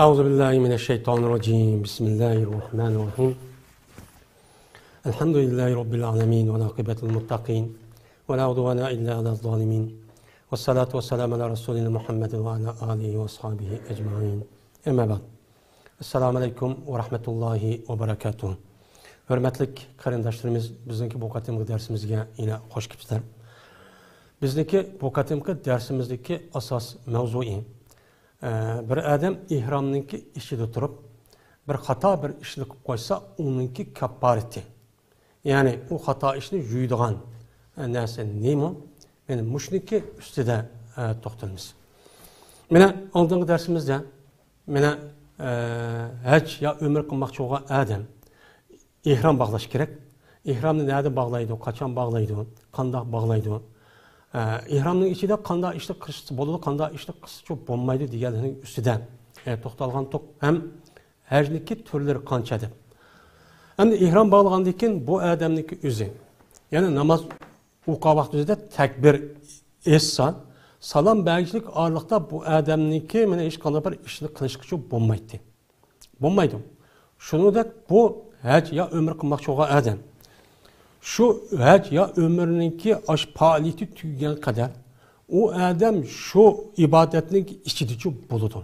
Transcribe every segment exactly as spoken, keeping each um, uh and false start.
أعوذ بالله من الشيطان الرجيم. بسم الله الرحمن الرحيم. الحمد لله رب العالمين، والعاقبة للمتقين، ولا عدوان إلا على الظالمين، والصلاة والسلام على رسولنا محمد وعلى آله وأصحابه أجمعين. أما بعد. السلام عليكم ورحمة الله وبركاته. ھۆرمەتلىك قېرىنداشلىرىمىز، بىزنىڭكى بۇ قېتىمقى دەرسىمىزگە يەنە خوش كەپسىلەر. بىزنىڭكى بۇ قېتىمقى دەرسىمىزدىكى ئاساس مەۋزۇيى، ئە، بىر ئادەم ئېھرامنىڭكى ئىچىدە تۇرۇپ، بىر خاتا بىر ئىشنى قىلىپ قويسا، ئۇنىڭكى كاپپارىتى. يەنى ئۇ خاتا ئىشنى يۇيىدىغان، ئە، نەرسە نېمە؟ مانا مۇشۇنىڭكى ئۈستىدە، ئە، توختىلىمىز. مانا ئالدىنقى دەرسىمىزدە، مانا، ئە، ھەج يا ئۆمرە قىلماقچى بولغان ئادەم ئېھرام باغلاش كېرەك. ئېھرامنى نەدە باغلايدۇ، قاچان باغلايدۇ، قانداق باغلايدۇ؟ ئە، ئېھرامنىڭ ئىچىدە قانداق ئىشنى قىلسا بولىدۇ، قانداق ئىشنى قىلسا بولمايدۇ دېگەنلەرنىڭ ئۈستىدە، ئە، توختالغانتۇق. ھەم ھەجنىڭكى تۈرلىرى قانچە دەپ. ئەمدى ئېھرام باغلىغاندىن كېيىن بۇ ئادەمنىڭكى ئۆزى، يەنى ناماز ئوقۇغان ۋاقتىمىزدا تەكبىر ئېيتسا، سالام بەرگۈچىلىك ئارىلىقتا بۇ ئادەمنىڭكى مانا ھېچقانداق بىر ئىشنى قىلىشقىچە بولمايتتى. بولمايدۇ. شۇنىڭدەك بۇ ھەج يا ئۆمرە قىلماقچى بولغان ئادەم، شۇ ھەج يا ئۆمرىنىڭكى ئاش پائالىيىتى تۈگىگەن قەدەر ئۇ ئادەم شۇ ئىبادەتنىڭ ئىچىدىچۇ بولىدۇ.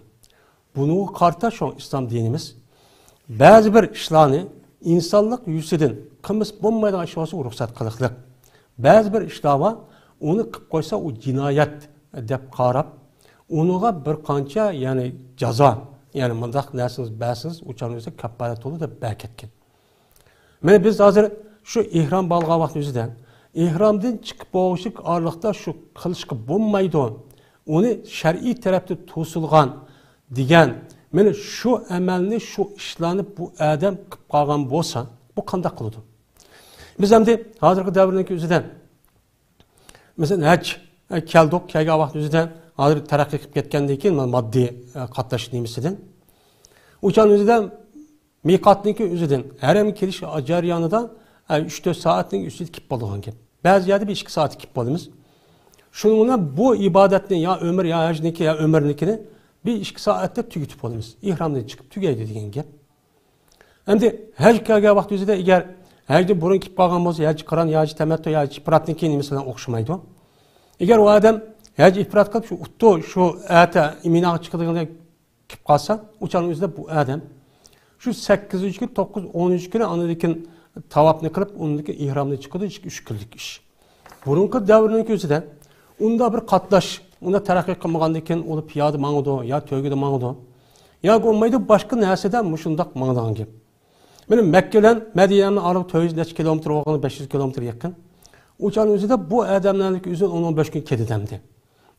بۇنىڭغا قارىتا شۇڭا ئىسلام دىنىمىز بەزى بىر ئىشلارنى ئىنسانلىق يۈسىدىن قىلمىسا بولمايدىغان ئىش بولسا رۇخسەت قىلىقلىق. بەزى بىر ئىشلار بار، ئۇنى قىلىپ قويسا ئۇ جىنايەت دەپ قاراپ، ئۇنىڭغا بىر قانچە، يەنى جازا، يەنى مۇنداق نەرسىڭىز بەرسىڭىز، ئۇ چاغنىڭ ئۆزىدە كاپپارەت بولىدۇ دەپ بەركەتكەن. مانا بىز ھازىر شۇ ئېھرام باغلىغان ۋاقتىمىزدا، ئېھرامدىن چىقىپ بولغۇچىلىك ئارىلىقتا شۇ قىلىشقا بولمايدۇ، ئۇنى شەرئىي تەرەپتە توسۇلغان دېگەن، مانا شۇ ئەمەلنى، شۇ ئىشلارنى بۇ ئادەم قىلىپ قالغان بولسا، بۇ قانداق قىلىدۇ؟ بىز ئەمدى ھازىرقى دەۋرنىڭكى ئۆزىدە، مەسىلەن، ھەج، ئە، كەلدۇق، كەلگەن ۋاقىت ئۆزىدە ھازىر تەرەققىي قىلىپ كەتكەندىن كېيىن، ماددىي، ئە، قاتناش نېمىسىدىن، ئۇ چاغنىڭ ئۆزىدە مىقاتنىڭكى ئۆزىدىن ھەرەمگە كېلىش جەريانىدا، ئە، ئۈچ تۆت سائەتنىڭ ئۈستىدە كېلىپ بولىدىغان گەپ. بەزى يەردە بىر ئىككى سائەتتە كېلىپ بولىمىز. شۇنىڭ بىلەن بۇ ئىبادەتنى يا ئۆمرە، يا ھەجنىڭكى، يا ئۆمرىنىڭكىنى بىر ئىككى سائەتتە تۈگىتىپ بولىمىز. ئېھرامدىن چىقىپ تۈگەيدۇ دېگەن گەپ. ئەمدى ھەج كەلگەن ۋاقتى ئۆزىدە ئەگەر ھەجدىن بۇرۇن كېلىپ قالغان بولسا، ھەج قىران، يا ھەج تەمەتتۇ، يا ھەج ئىپراتنىڭكى نېمىسى بىلەن ئوخشىمايدۇ. ئەگەر ئۇ ئادەم ھەج ئىپرات قىلىپ، شۇ ئۇتتۇ، شۇ ئەتە مىناغا چىقىدىغان كېلىپ قالسا، ئۇ چاغنىڭ ئۆزىدە بۇ ئادەم شۇ سەككىزىنچى كۈن، توققۇز، ئونىنچى كۈنى ئاندىن كېيىن تاۋاپنى قىلىپ، ئۇندىن كېيىن ئېھرامدىن چىقىدۇ، ئىككى، ئۈچ كۈنلۈك ئىش. بۇرۇنقى دەۋرنىڭ كۆزىدە ئۇنداق بىر قاتناش، ئۇنداق تەرەققىي قىلمىغاندىن كېيىن ئۇلار پىيادە ماڭىدۇ، يا تۆگىدە ماڭىدۇ، يا بولمايدۇ باشقا نەرسىدە مۇشۇنداق ماڭىدىغان گەپ. مانا مەككە بىلەن مەدىنەنىڭ ئارىلىقى تۆت يۈز نەچچە كىلومېتىر بولغان، بەش يۈز كىلومېتىر يېقىن. ئۇ چاغنىڭ ئۆزىدە بۇ ئادەملەرنىڭكى ئۆزى ئون، ئون بەش كۈن كېتىدۇ ئەمدى.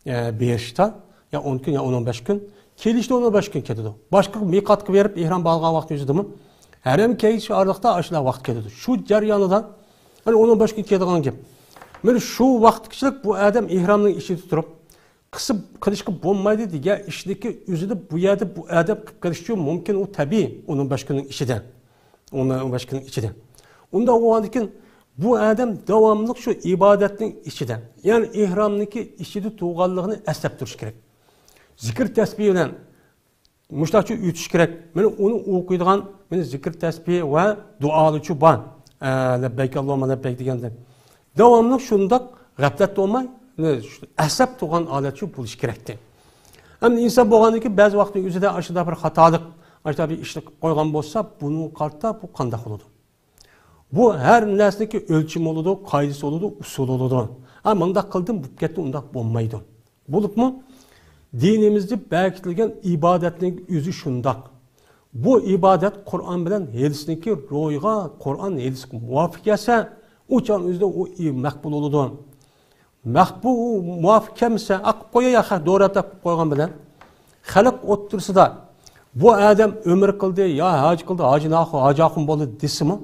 ئە، بېرىشتا يا ئون كۈن، يا ئون، ئون بەش كۈن، كېلىشتە ئون، ئون بەش كۈن كېتىدۇ. باشقا مىقاتقا بېرىپ ئېھرام باغلىغان ۋاقتى ئۆزىدىمۇ ھەرەم كەلگۈچە ئارىلىقتا ئاشۇنداق ۋاقىت كېتىدۇ. شۇ جەريانىدا، يەنى ئون، ئون بەش كۈن كېتىدىغان گەپ. مانا شۇ ۋاقىتقىچىلىك بۇ ئادەم ئېھرامنىڭ ئىچىدە تۇرۇپ، قىسىپ قىلىشقا بولمايدۇ دېگەن ئىشنىكى ئۆزىدە بۇ يەردە بۇ ئادەم قىلىپ قېلىشى مۇمكىن، ئۇ تەبىئىي ئون، ئون بەش كۈننىڭ ئىچىدە. ئون، ئون بەش كۈننىڭ ئىچىدە. ئۇنداق بولغاندىكىن، بۇ ئادەم داۋاملىق شۇ ئىبادەتنىڭ ئىچىدە، يەنى ئېھرامنىڭكى ئىچىدە تۇرغانلىقىنى ئەسلەپ تۇرۇش كېرەك. زىكىر تەسبىھ بىلەن مۇشتاقچە ئۆتۈش كېرەك. مانا ئۇنى ئوقۇيدىغان، مانا زىكىر تەسبىھ ۋە دۇئالىچۇ بار، ئە، لەببەيك ئاللاھۇممە لەببەيك دېگەندەك. داۋاملىق شۇنداق غەپلەتتە بولماي، ئەسلەپ تۇرغان ھالەتچۇ بولۇش كېرەكتى. ئەمدى ئىنسان بولغاندىن كېيىن بەزى ۋاقىتنىڭ ئۆزىدە ئاشۇنداق بىر خاتالىق، ئاشۇنداق بىر ئىشنى قىلىپ قويغان بولسا، بۇنىڭغا قارىتا بۇ قانداق بولىدۇ؟ بۇ ھەر نەرسىنىڭكى ئۆلچىمى بولىدۇ، قائىدىسى بولىدۇ، ئۇسۇلى بولىدۇ. ھە، مۇنداق قىلدىم، بولۇپ كەتتى، ئۇنداق بولمايدۇ. بولۇپمۇ دىنىمىزدە بەكىتىلگەن ئىبادەتنىڭ ئۆزى شۇنداق. بۇ ئىبادەت قۇرئان بىلەن ھەدىسنىڭكى روھىغا، قۇرئان ھەدىسكە مۇۋاپىق كەلسە، ئۇ چاغنىڭ ئۆزىدە ئۇ ئى-، مەقبۇل بولىدۇ. مەقبۇل، ئۇ مۇۋاپىق كەلمىسە، ئاقىپ قوياي ئاخىر دورا تاپىپ قويغان بىلەن خەلق ئوتتۇرىسىدا بۇ ئادەم ئۆمرە قىلدى، يا ھاج قىلدى، ھاجى ناخۇ، ھاجى ئاخۇن بولدى دېسىمۇ،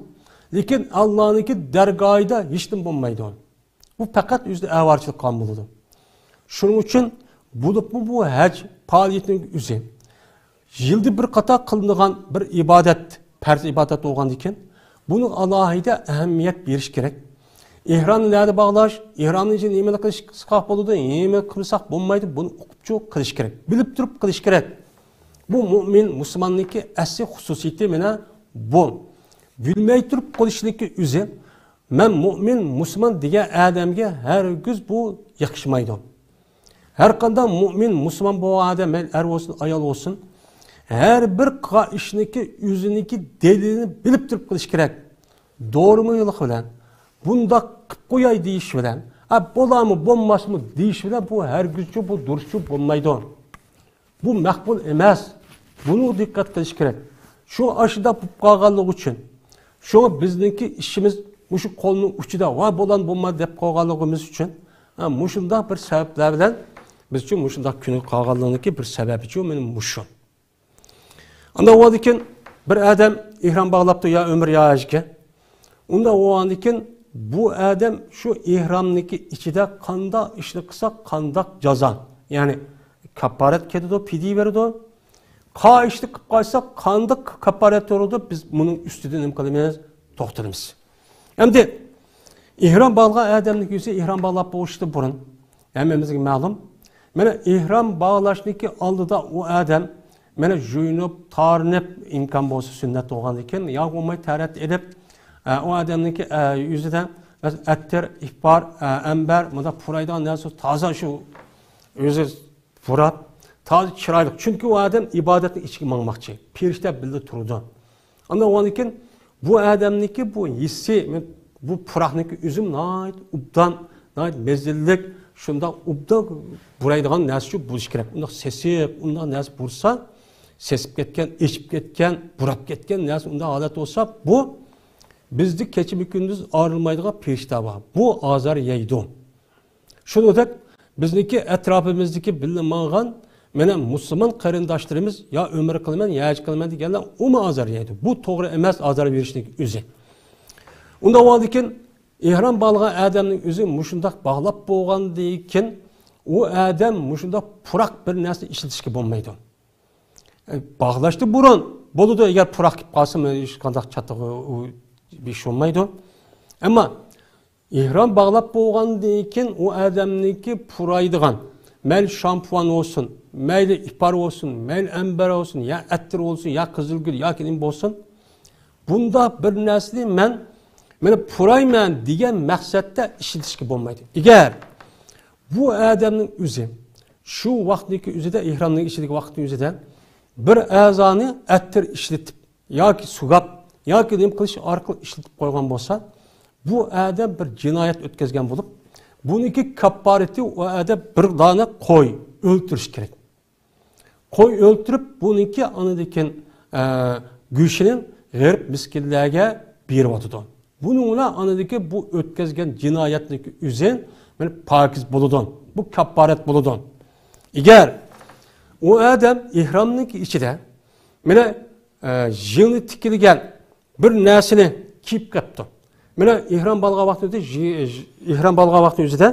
لېكىن ئاللانىڭكى دەرگاھىدا ھېچنېمە بولمايدۇ. بۇ پەقەت ئۆزىدە ئاۋارىچىلىك قىلغان بولىدۇ. شۇنىڭ ئۈچۈن بولۇپمۇ بۇ ھەج پائالىيىتىنىڭ ئۆزى يىلدا بىر قاتا قىلىنىدىغان بىر ئىبادەت، پەرز ئىبادەت بولغاندىكىن، بۇنىڭ ئالاھىدە ئەھمىيەت بېرىش كېرەك. ئېھرامنى نەدە باغلاش، ئېھرامنى نېمىنى قىلساق بولىدۇ، نېمىنى قىلمىساق بولمايدۇ، بۇنى ئۇقۇپچۇ قىلىش كېرەك. بىلىپ تۇرۇپ قىلىش كېرەك. بۇ مۇئمىن مۇسۇلماننىڭكى ئەسلى خۇسۇسىيىتى مانا بۇ. گۈلمەي تۇرۇپ قېلىشنىڭكى ئۆزى، مەن مۇئمىن مۇسۇلمان دېگەن ئادەمگە ھەرگىز بۇ يېقىشمايدۇ. ھەر قانداق مۇئمىن مۇسۇلمان بولغان ئادەم، مەيلى ئەر بولسۇن، ئايال بولسۇن، ھەر بىر قىلغان ئىشنىڭكى ئۆزىنىڭكى دەلىلىنى بىلىپ تۇرۇپ قىلىش كېرەك. دورىمۇ يولۇق بىلەن، بۇنداق قىلىپ قوياي دېيىش بىلەن، ئە، بولارمۇ، بولماسمۇ دېيىش بىلەن بۇ ھەرگىزچۇ، بۇ دۇرۇسچۇ بولمايدۇ. بۇ مەقبۇل ئەمەس. بۇنىڭغا دىققەت قىلىش كېرەك. شۇ ئاشۇنداق بولۇپ قالغانلىقى ئۈچۈن، شۇڭا بىزنىڭكى ئىشىمىز مۇشۇ قولنىڭ ئۇچىدا، ۋا بولار بولماس دەپ قالغانلىقىمىز ئۈچۈن، ھە، مۇشۇنداق بىر سەۋەبلەر بىلەن بىز ئۈچۈن مۇشۇنداق كۈنگە قالغانلىقىنىڭكى بىر سەۋەبىچۇ مانا مۇشۇ. ئاندىن ئۇنىڭدىن كېيىن بىر ئادەم ئېھرام باغلاپتۇ، يا ئۆمرە يا ھەجگە. ئۇنداق بولغاندىن كېيىن بۇ ئادەم شۇ ئېھرامنىڭكى ئىچىدە قانداق ئىشنى قىلسا، قانداق جازا، يەنى كاپپارەت كېتىدۇ، پىدىيە بېرىدۇ. قا ئىشنى قىلىپ قالسا، قانداق كاپپارەت بېرىدۇ، بىز بۇنىڭ ئۈستىدە نېمە قىلىمىز؟ توختىلىمىز. ئەمدى ئېھرام باغلىغان ئادەمنىڭ يۈزى ئېھرام باغلاپ بولۇشتىن بۇرۇن ھەممىمىزگە مەلۇم. مانا ئېھرام باغلاشنىڭكى ئالدىدا ئۇ ئادەم مانا يۇيۇنۇپ، تارىنىپ، ئىمكان بولسا سۈننەت بولغاندىكىن، يا بولماي تەرەت ئېلىپ، ئە، ئۇ ئادەمنىڭكى، ئە، يۈزىدە ئەتىر، ئىپار، ئە، ئەمبەر، مۇنداق پۇرايدىغان نەرسە تازا شۇ ئۆزى پۇراپ، تازا چىرايلىق. چۈنكى ئۇ ئادەم ئىبادەتنىڭ ئىچىگە ماڭماقچى. پېرىشتە بىللە تۇرىدۇ. ئاندىن ئۇنىڭدىن كېيىن بۇ ئادەمنىڭكى بۇ ھېسسى، بۇ پۇراقنىڭكى ئۆزى ناھايىتى ئوبدان، ناھايىتى مەززىلىك، شۇنداق ئوبدان پۇرايدىغان نەرسىچۇ بولۇشى كېرەك. ئۇنداق سېسىق، ئۇنداق نەرسە پۇرىسا، سېسىپ كەتكەن، ئېچىپ كەتكەن، پۇراپ كەتكەن نەرسە ئۇنداق ھالەت بولسا، بۇ بىزدە كېچىمۇ كۈندۈز ئايرىلمايدىغان پېرىشتە بار. بۇ ئازار يەيدۇ. شۇنىڭدەك بىزنىڭكى ئەتراپىمىزدىكى بىللە ماڭغان مانا مۇسۇلمان قېرىنداشلىرىمىز يا ئۆمرە قىلىمەن، يا ھەج قىلىمەن دېگەنلەر ئۇمۇ ئازار يەيدۇ. بۇ توغرا ئەمەس ئازار بېرىشنىڭ ئۆزى. ئۇنداق بولغاندىكىن ئېھرام باغلىغان ئادەمنىڭ ئۆزى مۇشۇنداق باغلاپ بولغاندىن كېيىن ئۇ ئادەم مۇشۇنداق پۇراق بىر نەرسە ئىشلىتىشكە بولمايدۇ. ئە، باغلاشتىن بۇرۇن بولىدۇ، ئەگەر پۇراق كېلىپ قالسا، مانا ھېچقانداق چاتىقى، ئۇ، بىر ئىش بولمايدۇ. ئەمما ئېھرام باغلاپ بولغاندىن كېيىن ئۇ ئادەمنىڭكى پۇرايدىغان، مەيلى شامپۇان بولسۇن، مەيلى ئىپار بولسۇن، مەيلى ئەمبەر بولسۇن، يا ئەتىر بولسۇن، يا قىزىلگۈل ياكى نېمە بولسۇن، بۇنداق بىر نەرسىنى مەن، مانا پۇرايمەن دېگەن مەقسەتتە ئىشلىتىشكە بولمايدۇ. ئەگەر بۇ ئادەمنىڭ ئۆزى شۇ ۋاقىتنىڭكى ئۆزىدە، ئېھرامنىڭ ئىچىدىكى ۋاقىتنىڭ ئۆزىدە بىر ئەزانى ئەتىر ئىشلىتىپ ياكى سۇگاپ ياكى نېمە قىلىش ئارقىلىق ئىشلىتىپ قويغان بولسا، بۇ ئادەم بىر جىنايەت ئۆتكۈزگەن بولۇپ، بۇنىڭكى كاپپارىتى ئۇ ئادەم بىر دانە قوي ئۆلتۈرۈش كېرەك. قوي ئۆلتۈرۈپ، بۇنىڭكى ئاندىن كېيىن، ئە، گۆشىنى غېرىب مىسكىنلەرگە بېرىۋاتىدۇ. بۇنىڭ بىلەن ئاندىن كېيىن بۇ ئۆتكۈزگەن جىنايەتنىڭكى ئۆزى، مانا، پاكىز بولىدۇ. بۇ كاپپارەت بولىدۇ. ئەگەر ئۇ ئادەم ئېھرامنىڭكى ئىچىدە، مانا، ئە، يېڭى تىكىلگەن بىر نەرسىنى كىيىپ قاپتۇ. مانا ئېھرام باغلىغان ۋاقتىدا، ئېھرام باغلىغان ۋاقتى ئۆزىدە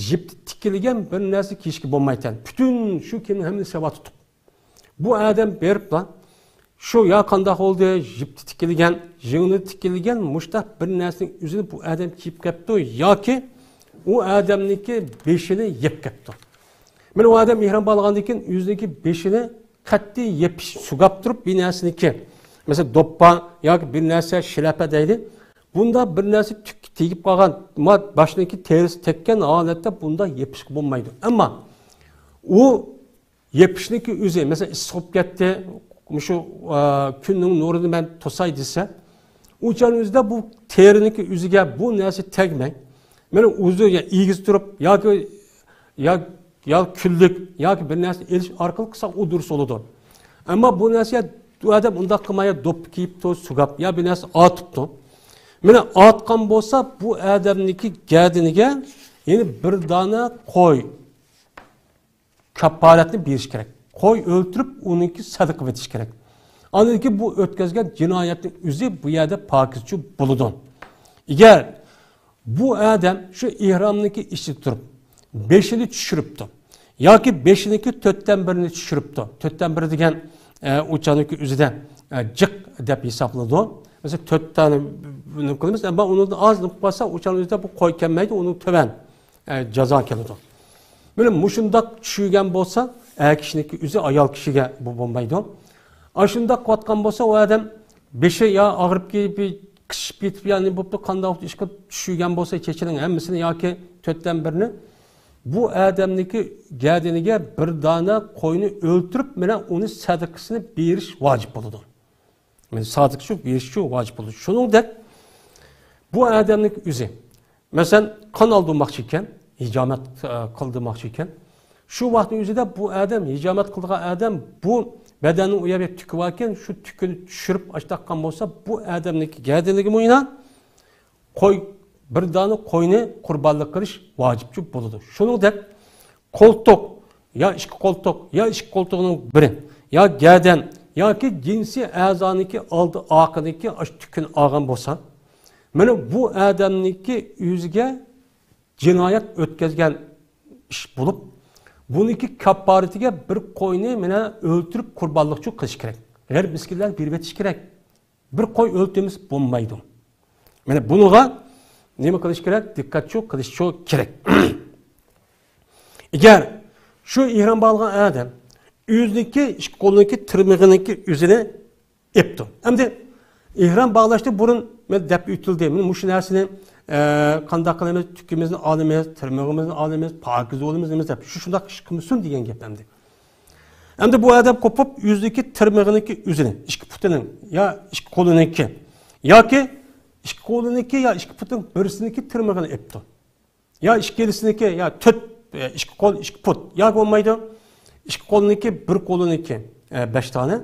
يىپتا تىكىلگەن بىر نەرسە كىيىشكە بولمايتتى. پۈتۈن شۇ كىيىمنىڭ ھەممىسى ساۋا تۇتۇق. بۇ ئادەم بېرىپلا، شۇ يا قانداق بولدى، يىپتا تىكىلگەن، يىڭنە تىكىلگەن مۇشتاق بىر نەرسىنىڭ ئۆزىنى بۇ ئادەم كىيىپ قاپتۇ ياكى ئۇ ئادەمنىڭكى بېشىنى يەپ قاپتۇ. مانا ئۇ ئادەم ئېھرام باغلىغاندىن كېيىن ئۆزىنىڭكى بېشىنى قەتئىي يېپىش، سۇگاپ تۇرۇپ بىر نەرسىنىڭكى، مەسىلەن، دوپپا ياكى بىر نەرسە، شىلەپە دەيلى. بۇنداق بىر نەرسە تۈككە تېگىپ قالغان، ما-، باشنىڭكى تېرىسى تەگكەن ھالەتتە بۇنداق يېپىشقا بولمايدۇ. ئەمما ئۇ يېپىشنىڭكى ئۆزى، مەسىلەن، ئىسسىق بولۇپ كەتتى، مۇشۇ، ئا، كۈننىڭ نۇرىنى مەن توساي دېسە، ئۇ چاغنىڭ ئۆزىدە بۇ تېرىنىڭكى ئۆزىگە بۇ نەرسە تەگمەي، مانا ئۆزى يا ئېگىز تۇرۇپ ياكى، يا يا كۈنلۈك ياكى بىر نەرسە ئېلىش ئارقىلىق قىلسا ئۇ دۇرۇس بولىدۇ. ئەمما بۇ نەرسە ئۇ ئادەم ئۇنداق قىلماي، يا دوپپا كىيىپتۇ، سۇگاپ، يا بىر نەرسە ئاتىپتۇ. مانا ئاتقان بولسا، بۇ ئادەمنىڭكى گەدىنىگە يەنە بىر دانە قوي كاپپارەتنى بېرىش كېرەك. قوي ئۆلتۈرۈپ، ئۇنىڭكى سەدىقە ئېتىش كېرەك. ئاندىن كېيىن بۇ ئۆتكۈزگەن جىنايەتنىڭ ئۆزى بۇ يەردە پاكىزچۇ بولىدۇ. ئەگەر بۇ ئادەم شۇ ئېھرامنىڭكى ئىچىدە تۇرۇپ، بېشىنى چۈشۈرۈپتۇ ياكى بېشىنىڭكى تۆتتىن بىرىنى چۈشۈرۈپتۇ. تۆتتىن بىرى دېگەن، ئە، ئۇ چاغنىڭكى ئۆزىدە، ئە، جىق دەپ ھېسابلىنىدۇ. مەسىلەن، تۆت دانە، نېمە قىلىمىز، ئەمما ئۇنىڭدىن ئاز نېمە قىلسا، ئۇ چاغنىڭ ئۆزىدە بۇ قوي كەلمەيدۇ، ئۇنىڭ تۆۋەن، ئە، جازا كېلىدۇ. مانا مۇشۇنداق چۈشۈرگەن بولسا، ئەر كىشىنىڭكى ئۆزى ئايال كىشىگە بۇ بولمايدۇ. ئاشۇنداق قىلىۋاتقان بولسا، ئۇ ئادەم بېشى يا ئاغرىپ كېتىپ، قىشىپ كېتىپ، يا نېمە بوپتۇ، قانداق بوپتۇ، ئىشقىلىپ چۈشۈرگەن بولسا، چېچىنىڭ ھەممىسىنى ياكى تۆتتىن بىرىنى، بۇ ئادەمنىڭكى گەدىنىگە بىر دانە قوينى ئۆلتۈرۈپ، مانا ئۇنى سەدىقىسىنى بېرىش ۋاجىپ بولىدۇ. مانا سەدىقە شۇ، بېرىش شۇ ۋاجىپ بولىدۇ. شۇنىڭدەك بۇ ئادەمنىڭكى ئۆزى، مەسىلەن، قان ئالدۇرماقچى ئىكەن، ھىجامەت، ئە، قىلدۇرماقچى ئىكەن. شۇ ۋاقىتنىڭ ئۆزىدە بۇ ئادەم، ھىجامەت قىلىدىغان ئادەم، بۇ بەدەننىڭ ئۇ يەرگە تۈكى باركەن، شۇ تۈكىنى چۈشۈرۈپ ئاشتاققان بولسا، بۇ ئادەمنىڭكى گەدىنىگە مۇينا قوي، بىر دانە قوينى قۇربانلىق قىلىش ۋاجىپچۇ بولىدۇ. شۇنىڭدەك قولتۇق، يا ئىككى قولتۇق، يا ئىككى قولتۇقنىڭ بىرى، يا گەدەن، ياكى جىنسىي ئەزانىڭكى ئالدى ئارقىدىكى ئاشۇ تۈكىنى ئالغان بولسا، مانا بۇ ئادەمنىڭكى ئۆزىگە جىنايەت ئۆتكەزگەن ئىش بولۇپ، بۇنىڭكى كاپپارىتىگە بىر قوينى مانا ئۆلتۈرۈپ قۇربانلىقچۇ قىلىش كېرەك. غېرىب مىسكىنلەرگە بېرىۋېتىش كېرەك. بىر قوي ئۆلتۈرمىسە بولمايدۇ. مانا بۇنىڭغا نېمە قىلىش كېرەك؟ دىققەتچۇ قىلىشچۇ كېرەك. ئەگەر شۇ ئېھرام باغلىغان ئادەم ئۆزىنىڭكى ئىككى قولىنىڭكى تىرمىغىنىڭكى ئۆزىنى ئېپتۇ. ئەمدى ئېھرام باغلاشتىن بۇرۇن مەن دەپ ئۆتۈلدى. مەن مۇشۇ نەرسىنى، ئە، قانداق قىلىمىز؟ تۈكىمىزنى ئالىمىز، تىرمىغىمىزنى ئالىمىز، پاكىز بولىمىز، نېمىز دەپ. شۇ شۇنداق ئىش قىلمىسۇن دېگەن گەپ ئەمدى. ئەمدى بۇ ئادەم قوپۇپ، ئۆزىنىڭكى تىرمىغىنىڭكى ئۆزىنى، ئىككى پۇتىنىڭ يا ئىككى قولىنىڭكى ياكى ئىككى قولىنىڭكى يا ئىككى پۇتىنىڭ بىرسىنىڭكى تىرمىغىنى ئېپتۇ. يا ئىككىلىسىنىڭكى، يا تۆت، ئە، ئىككى قول، ئىككى پۇت، ياكى بولمايدۇ، ئىككى قولنىڭكى، بىر قولىنىڭكى، ئە، بەش دانە،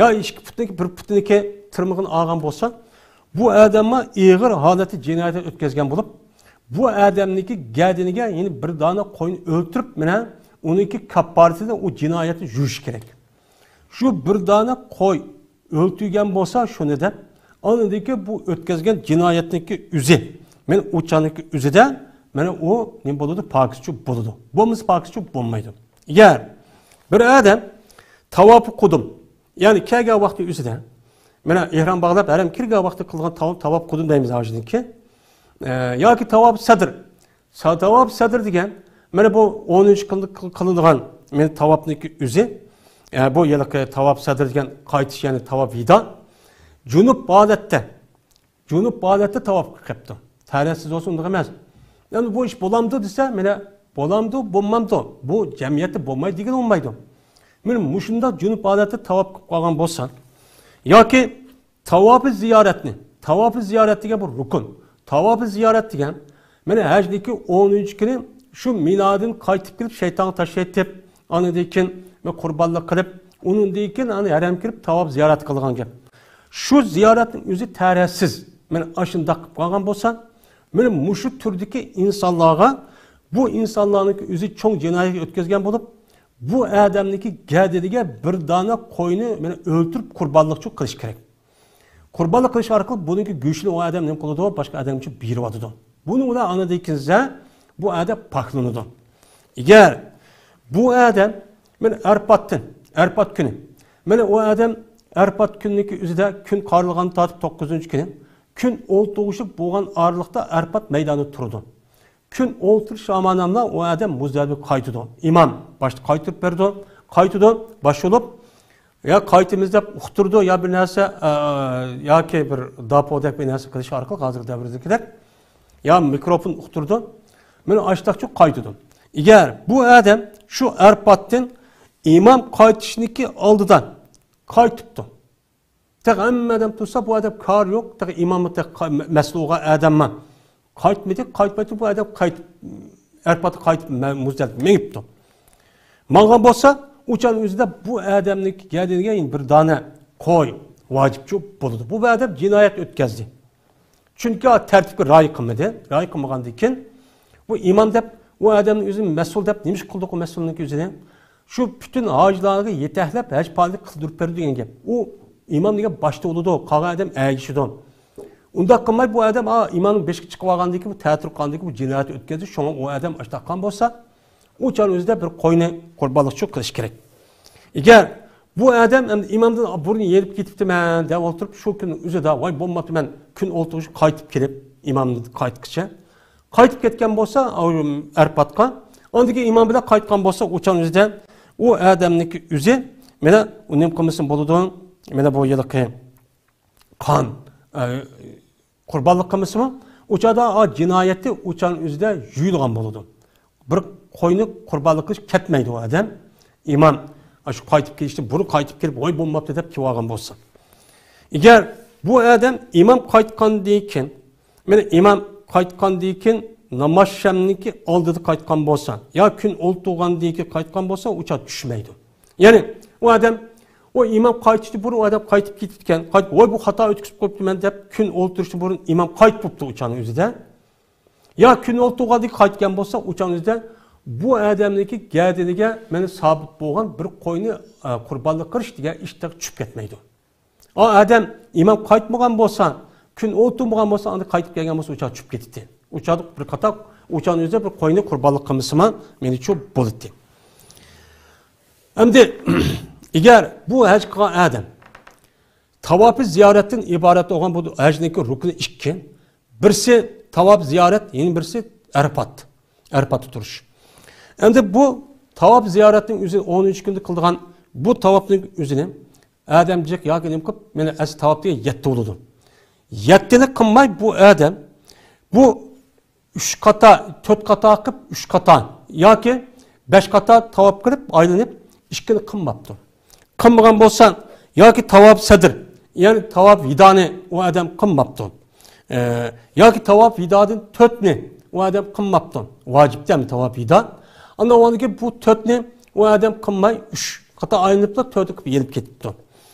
يا ئىككى پۇتنىڭكى، بىر پۇتىنىڭكى تىرمىغىنى ئالغان بولسا، بۇ ئادەممۇ ئېغىر ھالەتتە جىنايەت ئۆتكەزگەن بولۇپ، بۇ ئادەمنىڭكى گەدىنىگە يەنە بىر دانە قوينى ئۆلتۈرۈپ، مانا ئۇنىڭكى كاپپارىتىدە ئۇ جىنايەتنى يۇيۇش كېرەك. شۇ بىر دانە قوي ئۆلتۈرگەن بولسا شۇنى دەپ، ئاندىن كېيىن بۇ ئۆتكەزگەن جىنايەتنىڭكى ئۆزى، مەن ئۇ چاغنىڭكى ئۆزىدە، مانا ئۇ نېمە بولىدۇ؟ پاكىزچۇ بولىدۇ. بولمىسا پاكىزچۇ بولمايدۇ. ئەگەر بىر ئادەم تاۋاپى قۇدۇم، يەنى كەلگەن ۋاقتى ئۆزىدە، مانا ئېھرام باغلاپ، ھەرەم كىرگەن ۋاقتى قىلغان تاۋاپ، تاۋاپ قۇدۇم دەيمىز ھاجىدىن كېيىن. ئە، ياكى تاۋاپ سەدر. سا-، تاۋاپ سەدر دېگەن، مانا بۇ ئون ئۈچ كۈن قىل-، قىلىنىدىغان، مانا تاۋاپنىڭكى ئۆزى. ئە، بۇ ھېلىقى تاۋاپ سەدر دېگەن قايتىش، يەنى تاۋاپ ۋىدا. جۇنۇپ ھالەتتە، جۇنۇپ ھالەتتە تاۋاپ قىلىپ قېپتۇ. تەھارەتسىز بولسا ئۇنداق ئەمەس. ئەمدى بۇ ئىش بولامدۇ دېسە، مانا بولامدۇ، بولمامدۇ؟ بۇ جەمئىيەتتە بولمايدۇ دېگىلى بولمايدۇ. مانا مۇشۇنداق جۇنۇپ ھالەتتە تاۋاپ قىلىپ قالغان بولسا، ياكى تاۋاپى زىيارەتنى، تاۋاپى زىيارەت دېگەن بۇ رۇكۇن. تاۋاپى زىيارەت دېگەن، مانا ھەجنىڭكى ئون ئۈچ كۈنى شۇ مىنادىن قايتىپ كېلىپ شەيتانغا تاش ئېتىپ، ئاندىن كېيىن مانا قۇربانلىق قىلىپ، ئۇنىڭدىن كېيىن ئانا ھەرەم كىرىپ تاۋاپ زىيارەت قىلغان گەپ. شۇ زىيارەتنىڭ ئۆزى تەھارەتسىز. مانا ئاشۇنداق قىلىپ قالغان بولسا، مانا مۇشۇ تۈردىكى ئىنسانلارغا، بۇ ئىنسانلارنىڭكى ئۆزى چوڭ جىنايەت ئۆتكەزگەن بولۇپ، بۇ ئادەمنىڭكى گەدىنىگە بىر دانە قوينى مانا ئۆلتۈرۈپ قۇربانلىقچۇ قىلىش كېرەك. قۇربانلىق قىلىش ئارقىلىق بۇنىڭكى گۆشىنى ئۇ ئادەم نېمە قىلىدۇ؟ باشقا ئادەمگە بېرىۋاتىدۇ. بۇنىڭ بىلەن ئاندىن كېيىن بۇ ئادەم پاكلىنىدۇ. ئەگەر بۇ ئادەم، مانا ئەرپاتتىن، ئەرپات كۈنى، مانا ئۇ ئادەم ئەرپات كۈنىنىڭكى ئۆزىدە كۈن قارىلغان تارتىپ توققۇزىنچى كۈنى، كۈن ئولتۇرغۇچە بولغان ئارىلىقتا ئەرپات مەيدانىدا تۇرىدۇ. كۈن ئولتۇرۇش زامانىدا ئۇ ئادەم مۇزدەلىپىگە قايتىدۇ. ئىمام باشتا قايتۇرۇپ بېرىدۇ. قايتىدۇ، باش بولۇپ، يا قايتىمىز دەپ ئۇقتۇرىدۇ، يا بىر نەرسە، ئە، ياكى بىر داپودەك بىر نەرسە قىلىش ئارقىلىق ھازىرقى دەۋردىكىدەك، يا مىكروفون ئۇقتۇرىدۇ. مانا ئاشتاقچۇ قايتىدۇ. ئەگەر بۇ ئادەم شۇ ئەرپاتتىن ئىمام قايتىشنىكى ئالدىدا قايتىپتۇ. تېخى ھەممە ئادەم تۇرسا، بۇ ئادەم كارى يوق، تېخى ئىماممۇ تېخى قا-، مە-، مەسئۇل بولغان ئادەممۇ. قايتمىدى، قايتمايتتى، بۇ ئادەم قايتىپ، ئەرپاتقا قايتىپ مە-، مۇزدەلىپە مېڭىپتۇ. ماڭغان بولسا، ئۇ چاغنىڭ ئۆزىدە بۇ ئادەمنىڭ گەدىنىگە بىر دانە قوي ۋاجىپچۇ بولىدۇ. بۇ ئادەم جىنايەت ئۆتكەزدى. چۈنكى تەرتىپكە رىئايە قىلمىدى. رىئايە قىلمىغاندىن كېيىن، بۇ ئىمام دەپ، ئۇ ئادەمنى ئۆزىنى مەسئۇل دەپ، نېمە ئىش قىلدۇق ئۇ مەسئۇلنىڭ ئۆزىنى؟ شۇ پۈتۈن ھاجىلارغا يېتەكلەپ، ھەج پائالىيەت قىلدۇرۇپ بېرىدۇ دېگەن گەپ. ئۇ ئىمام دېگەن باشتا بولىدۇ، قالغان ئادەم ئەگىشىدۇ. ئۇنداق قىلماي، بۇ ئادەم، ئا، ئىمامنىڭ بېشىغا چىقىپ ئالغاندىن كېيىن، بۇ تەتۈر قىلغاندىن كېيىن بۇ جىنايەت ئۆتكەزدى، شۇڭا ئۇ ئادەم ئاشتاق قىلغان بولسا، ئۇ چاغنىڭ ئۆزىدە بىر قوينى قۇربانلىقچۇ قىلىش كېرەك. ئەگەر بۇ ئادەم ئەمدى ئىمامدىن بۇرۇن يېنىپ كېتىپتىمەن دەپ ئولتۇرۇپ، شۇ كۈننىڭ ئۆزىدە، ۋاي بولماپتۇ، مەن كۈن ئولتۇرغۇچە قايتىپ كېلىپ، ئىمامدىن قايتقىچە قايتىپ كەتكەن بولسا، ئەرپاتقا، ئاندىن كېيىن ئىمام بىلەن قايتقان بولسا، ئۇ چاغنىڭ ئۆزىدە ئۇ ئادەمنىڭكى ئۆزى، مانا، ئۇ نېمە قىلمىسىمۇ بولىدۇ؟ مانا بۇ ھېلىقى قان، ئە، قۇربانلىق قىلمىسىمۇ، ئۇ چاغدا، ئا، جىنايەتنى ئۇ چاغنىڭ ئۆزىدە يۇيۇلغان بولىدۇ. بىر قوينى قۇربانلىق قىلىش كەتمەيدۇ ئۇ ئادەم. ئىمام، ئاشۇ قايتىپ كېلىشتىن بۇرۇن قايتىپ كېلىپ، ۋاي، بولماپتۇ دەپ كېلىۋالغان بولسا. ئەگەر بۇ ئادەم ئىمام قايتقاندىن كېيىن، مانا، ئىمام قايتقاندىن كېيىن ناماز شەمنىڭكى ئالدىدا قايتقان بولسا، يا كۈن ئولتۇرغاندىن كېيىن قايتقان بولسا، ئۇ چاغ چۈشمەيدۇ. يەنى ئۇ ئادەم، ئۇ ئىمام قايتىشتىن بۇرۇن ئۇ ئادەم قايتىپ كېتىپتىكەن، قايتىپ، ۋاي، بۇ خاتا ئۆتكۈزۈپ قويۇپتىمەن دەپ، كۈن ئولتۇرۇشتىن بۇرۇن ئىمام قايتىپ بوپتۇ ئۇ چاغنىڭ ئۆزىدە. يا كۈن ئولتۇرغاندىن كېيىن قايتقان بولسا، ئۇ چاغنىڭ ئۆزىدە بۇ ئادەمنىڭكى گەدىنىگە مانا سابىت بولغان بىر قوينى، ئە، قۇربانلىق قىلىش دېگەن ئىش تېخى چۈشۈپ كەتمەيدۇ. ئا، ئادەم ئىمام قايتمىغان بولسا، كۈن ئولتۇرمىغان بولسا، ئاندىن قايتىپ كەلگەن بولسا، ئۇ چاغ چۈشۈپ كېتىتتى. ئۇ چاغدا بىر قاتار، ئۇ چاغنىڭ ئۆزىدە بىر قوينى قۇربانلىق قىلمىسىمۇ، مېنىچۇ بولاتتى. ئەمدى، ئەگەر بۇ ھەج قىلغان ئادەم تاۋاپى زىيارەتتىن ئىبارەت بولغان بۇ ھەجنىڭكى رۇكنى ئىككى، بىرسى تاۋاپ زىيارەت، يەنە بىرسى ئەرپات. ئەرپاتتا تۇرۇش. ئەمدى بۇ تاۋاپ زىيارەتنىڭ ئۆزى ئونىنچى كۈندە قىلىدىغان بۇ تاۋاپنىڭ ئۆزىنى ئادەم جىق ياكى نېمە قىلىپ، مانا ئەسلى تاۋاپ دېگەن يەتتە بولىدۇ. يەتتىنى قىلماي بۇ ئادەم بۇ ئۈچ قاتا، تۆت قاتا قىلىپ، ئۈچ قاتا ياكى بەش قاتا تاۋاپ قىلىپ، ئايلىنىپ، ئىككىنى قىلماپتۇ. قىلمىغان بولسا، ياكى تاۋاپ سەدر، يەنى تاۋاپ ۋىدانى ئۇ ئادەم قىلماپتۇ. ئە، ياكى تاۋاپ ۋىدادىن تۆتنى ئۇ ئادەم قىلماپتۇ. ۋاجىپ دەم تاۋاپ ۋىدا. ئاندىن ئۇنىڭدىن كېيىن بۇ تۆتنى ئۇ ئادەم قىلماي، ئۈچ قاتا ئايلىنىپلا تۆتنى قىلىپ يېنىپ كېتىپتۇ.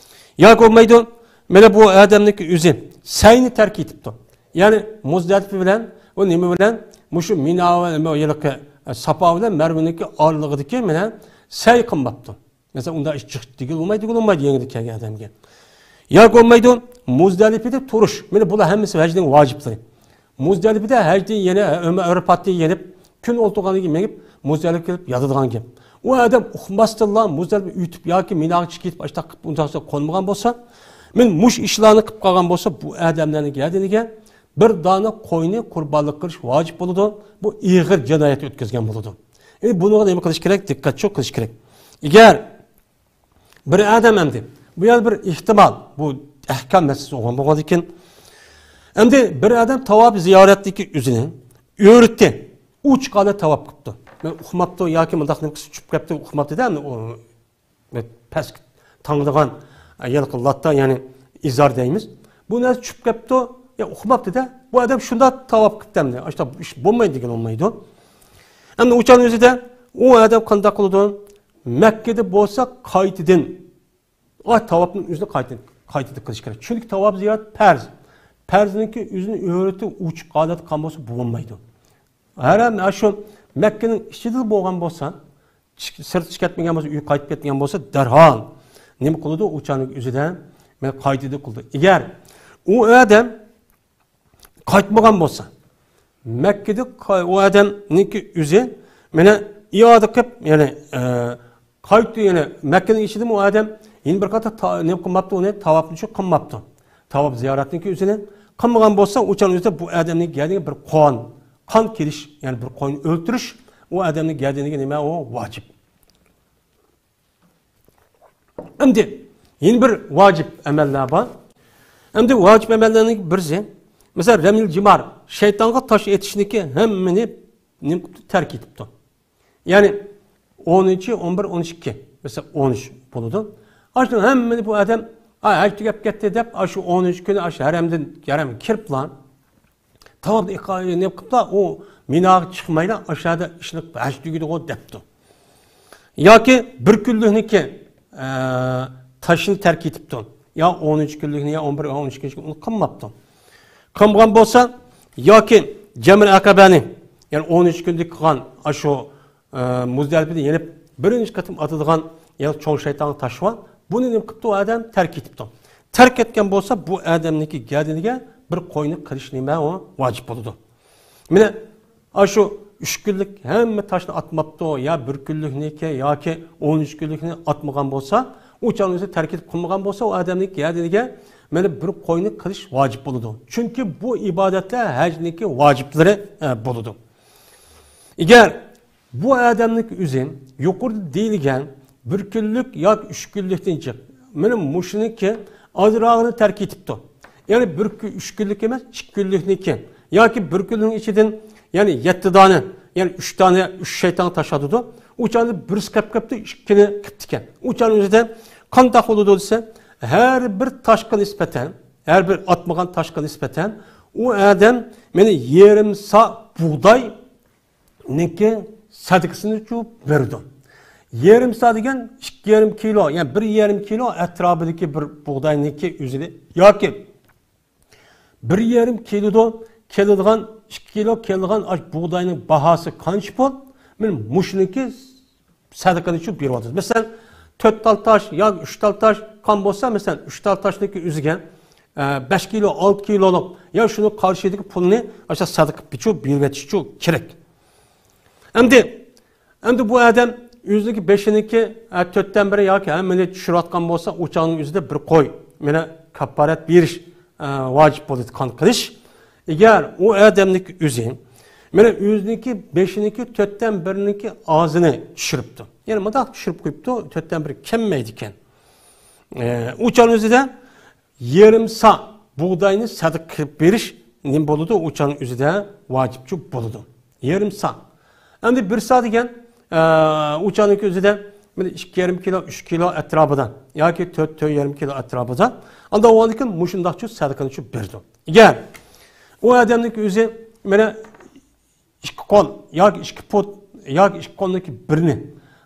ياكى بولمايدۇ، مانا بۇ ئادەمنىڭكى ئۆزى سەينى تەرك ئېتىپتۇ. يەنى مۇزدەلىپە بىلەن، ئۇ نېمە بىلەن؟ مۇشۇ مىنا ۋە نېمە، ھېلىقى، ئە، ساپا بىلەن مەرۋىنىڭكى ئارىلىقىدىكى مانا سەي قىلماپتۇ. مەسىلەن، ئۇنداق ئىش جىق دېگىلى بولمايدۇ، دېگىلى بولمايدۇ يېڭىدىن كەلگەن ئادەمگە. ياكى بولمايدۇ، مۇزدەلىپىدە تۇرۇش. مانا بۇلار ھەممىسى ھەجنىڭ ۋاجىپلىرى. مۇزدەلىپىدە ھەجدىن يەنە، ئەرپاتتىن يېنىپ، كۈن ئولتۇرغاندىن كېيىن مېڭىپ، مۇزدەلىپىگە كېلىپ ياتىدىغان گەپ. ئۇ ئادەم ئۇقماستىنلا مۇزدەلىپە ئۆتۈپ ياكى مىناغا چىقىپ كېتىپ، ئاشتاق قىلىپ، ئۇنداق قىلسا قونمىغان بولسا، مانا مۇشۇ ئىشلارنى قىلىپ قالغان بولسا، بۇ ئادەملەرنىڭ گەدىنىگە بىر دانە قوينى قۇربانلىق قىلىش ۋاجىپ بولىدۇ. بۇ ئېغىر جىنايەت ئۆتكۈزگەن بولىدۇ. ئەمدى بۇنىڭغا نېمە قىلىش كېرەك؟ دىققەت شۇ قىلىش كېرەك. ئەگەر بىر ئادەم ئەمدى، بۇ يەردە بىر ئېھتىمال، بۇ ئەھكام مەسىلىسى بولغان بولغاندىكىن، ئەمدى بىر ئادەم تاۋاپ زىيارەتتىكى ئۆزىنى ئۆرتى ئوچۇق ھالدا تاۋاپ قىپتۇ. مەن ئۇقماپتۇ ياكى مۇنداق نېمە قىلسا چۈشۈپ كەپتۇ، ئۇقماپتۇ-دە، ئەمدى ئۇ پەسكە تاڭىدىغان، ھېلىقى لاتا، يەنى ئىزار دەيمىز. بۇ نەرسە چۈشۈپ كەپتۇ، يا ئۇقماپتۇ-دە. بۇ ئادەم شۇنداق تاۋاپ قىپتۇ ئەمدى. ئاشتا ئىش بولمايدۇ دېگىلى بولمايدۇ. ئەمدى ئۇ چاغنىڭ ئۆزىدە ئۇ ئادەم قانداق قىلىدۇ؟ مەككىدە بولسا قايتىدىن، ئا، تاۋاپنىڭ ئۆزىنى قايتىدىن، قايتىدىن قىلىش كېرەك. چۈنكى تاۋاپ زىيارەت پەرز. پەرزنىڭكى ئۆزىنى ئۆرتە ئوچۇق ھالەتتە قىلغان بولسا بۇ بولمايدۇ. ھەرەم، ئاشۇ مەككىنىڭ ئىچىدىلا بولغان بولسا، چىق-، سىرتقا چىقىپ كەتمىگەن بولسا، ئۆيگە قايتىپ كەتمىگەن بولسا، دەرھال نېمە قىلىدۇ؟ ئۇ چاغنىڭ ئۆزىدە مانا قايتىدىن قىلىدۇ. ئەگەر ئۇ ئادەم قايتمىغان بولسا، مەككىدە قا-، ئۇ ئادەمنىڭكى ئۆزى مانا ئىئادە قىلىپ، يەنى، ئە، قايتتى، يەنى مەككىنىڭ ئىچىدىمۇ ئۇ ئادەم يەنە بىر قېتىم تا-، نېمە قىلماپتۇ ئۇنى؟ تاۋاپنى شۇ قىلماپتۇ. تاۋاپ زىيارەتنىڭكى ئۆزىنى قىلمىغان بولسا، ئۇ چاغنىڭ ئۆزىدە بۇ ئادەمنىڭ گەدىنىگە بىر قان، قان كېلىش، يەنى بىر قوينى ئۆلتۈرۈش، ئۇ ئادەمنىڭ گەدىنىگە نېمە ئۇ؟ ۋاجىپ. ئەمدى يەنە بىر ۋاجىپ ئەمەللەر بار. ئەمدى ۋاجىپ ئەمەللەرنىڭ بىرسى، مەسىلەن، رەميىل جىمار، شەيتانغا تاش ئېتىشنىڭكى ھەممىنى نېمە قىپتۇ؟ تەرك ئېتىپتۇ. يەنى ئونىنچى، ئون بىر، ئون ئىككى، مەسىلەن، ئون ئۈچ بولىدۇ. ئاشۇ ھەممىنى بۇ ئادەم، ئاي، ھەج تۈگەپ كەتتى دەپ، ئاشۇ ئونىنچى كۈنى ئاشۇ ھەرەمدىن، ھەرەمگە كىرىپلا، تاۋاپنى ئىقا-، نېمە قىپلا، ئۇ مىناغا چىقمايلا، ئاشۇ يەردە ئىشنى ھەج تۈگىدىغۇ دەپتۇ. ياكى بىر كۈنلۈكنىكى، ئە، تاشنى تەرك ئېتىپتۇ. يا ئونىنچى كۈنلۈكنى، يا ئون بىر، ئون ئىككىنچى كۈنى ئۇنى قىلماپتۇ. قىلمىغان بولسا، ياكى جەمرە ئەقەبەنى، يەنى ئونىنچى كۈندە قىلغان ئاشۇ، ئە، مۇزدەلىپىدە يېنىپ بىرىنچى قېتىم ئاتىدىغان يەنە چوڭ شەيتانغا تاش بار. بۇنى نېمە قىپتۇ؟ ئۇ ئادەم تەرك ئېتىپتۇ. تەرك ئەتكەن بولسا، بۇ ئادەمنىڭكى گەدىنىگە بىر قوينى قىلىش نېمە ئۇ؟ ۋاجىپ بولىدۇ. مانا ئاشۇ ئۈچ كۈنلۈك ھەممە تاشنى ئاتماپتۇ، يا بىر كۈنلۈكنىكى ياكى ئون ئۈچ كۈنلۈكنى ئاتمىغان بولسا، ئۇ چاغنىڭ ئۆزىدە تەرك ئېتىپ قىلمىغان بولسا، ئۇ ئادەمنىڭكى گەدىنىگە مانا بىر قوينى قىلىش ۋاجىپ بولىدۇ. چۈنكى بۇ ئىبادەتلەر ھەجنىڭكى ۋاجىپلىرى، ئە، بولىدۇ. ئەگەر بۇ ئادەمنىڭكى ئۆزى يۇقىرىدا دېيىلگەن بىر كۈنلۈك ياكى ئۈچ كۈنلۈكتىن جىق. مانا مۇشۇنىڭكى ئازراقىنى تەرك ئېتىپتۇ. يەنى بىر كۈ-، ئۈچ كۈنلۈك ئەمەس، ئىككى كۈنلۈكنىڭكى ياكى بىر كۈننىڭ ئىچىدىن، يەنى يەتتە دانە، يەنى ئۈچ دانە، ئۈچ شەيتان تاشلىدىدۇ. ئۇ چاغدا بىرسى قېپ قېپتۇ، ئىككىنى قىپتىكەن. ئۇ چاغنىڭ ئۆزىدە قانداق بولىدۇ دېسە، ھەر بىر تاشقا نىسبەتەن، ھەر بىر ئاتمىغان تاشقا نىسبەتەن ئۇ ئادەم مانا يېرىم سا بۇغداي نىڭكى سەدىقىسىنى چۇ بېرىدۇ. يېرىم سا دېگەن ئىككى يېرىم كىلو، يەنى بىر يېرىم كىلو ئەتراپىدىكى بىر بۇغداينىڭكى ئۆزىنى ياكى بىر يېرىم كىلودىن كېلىدىغان، ئىككى كىلو كېلىدىغان ئاش بۇغداينىڭ باھاسى قانچە پۇل؟ مانا مۇشۇنىڭكى سەدىقىنى چۇ بېرىۋاتىدۇ. مەسىلەن، تۆت تال تاش ياكى ئۈچ تال تاش قان بولسا، مەسىلەن، ئۈچ تال تاشنىڭكى ئۆزىگە، ئە، بەش كىلو، ئالتە كىلولۇق يا شۇنىڭ قارىشىدىكى پۇلنى ئاشۇ سەدىقە چۇ بېرىۋېتىش چۇ كېرەك. ئەمدى، ئەمدى بۇ ئادەم ئۆزىنىڭكى بېشىنىڭكى، ئە، تۆتتىن بىرى ياكى ھەممىنى چۈشۈرۈۋاتقان بولسا، ئۇ چاغنىڭ ئۆزىدە بىر قوي، مانا، كاپپارەت بېرىش، ئە، ۋاجىپ بولىدۇ، قان قىلىش. ئەگەر ئۇ ئادەمنىڭكى ئۆزى، مانا، ئۆزىنىڭكى بېشىنىڭكى تۆتتىن بىرىنىڭكى ئازىنى چۈشۈرۈپتۇ. يەنى مۇنداق چۈشۈرۈپ قويۇپتۇ، تۆتتىن بىرى كەلمەيدىكەن. ئە، ئۇ چاغنىڭ ئۆزىدە يېرىم سا بۇغداينى سەدىقە قىلىپ بېرىش نېمە بولىدۇ؟ ئۇ چاغنىڭ ئۆزىدە ۋاجىپچۇ بولىدۇ. يېرىم سا. ئەمدى بىر سا دېگەن، ئە، ئۇ چاغنىڭكى ئۆزىدە مانا ئىككى يېرىم كىلو، ئۈچ كىلو ئەتراپىدا ياكى تۆت، تۆت يېرىم كىلو ئەتراپىدا. ئاندىن ئاۋۋالدىن كېيىن مۇشۇنداقچۇ سەدىقىنى چۇ بېرىدۇ. ئەگەر ئۇ ئادەمنىڭكى ئۆزى مانا ئىككى قول ياكى ئىككى پۇت ياكى ئىككى قولنىڭكى بىرىنى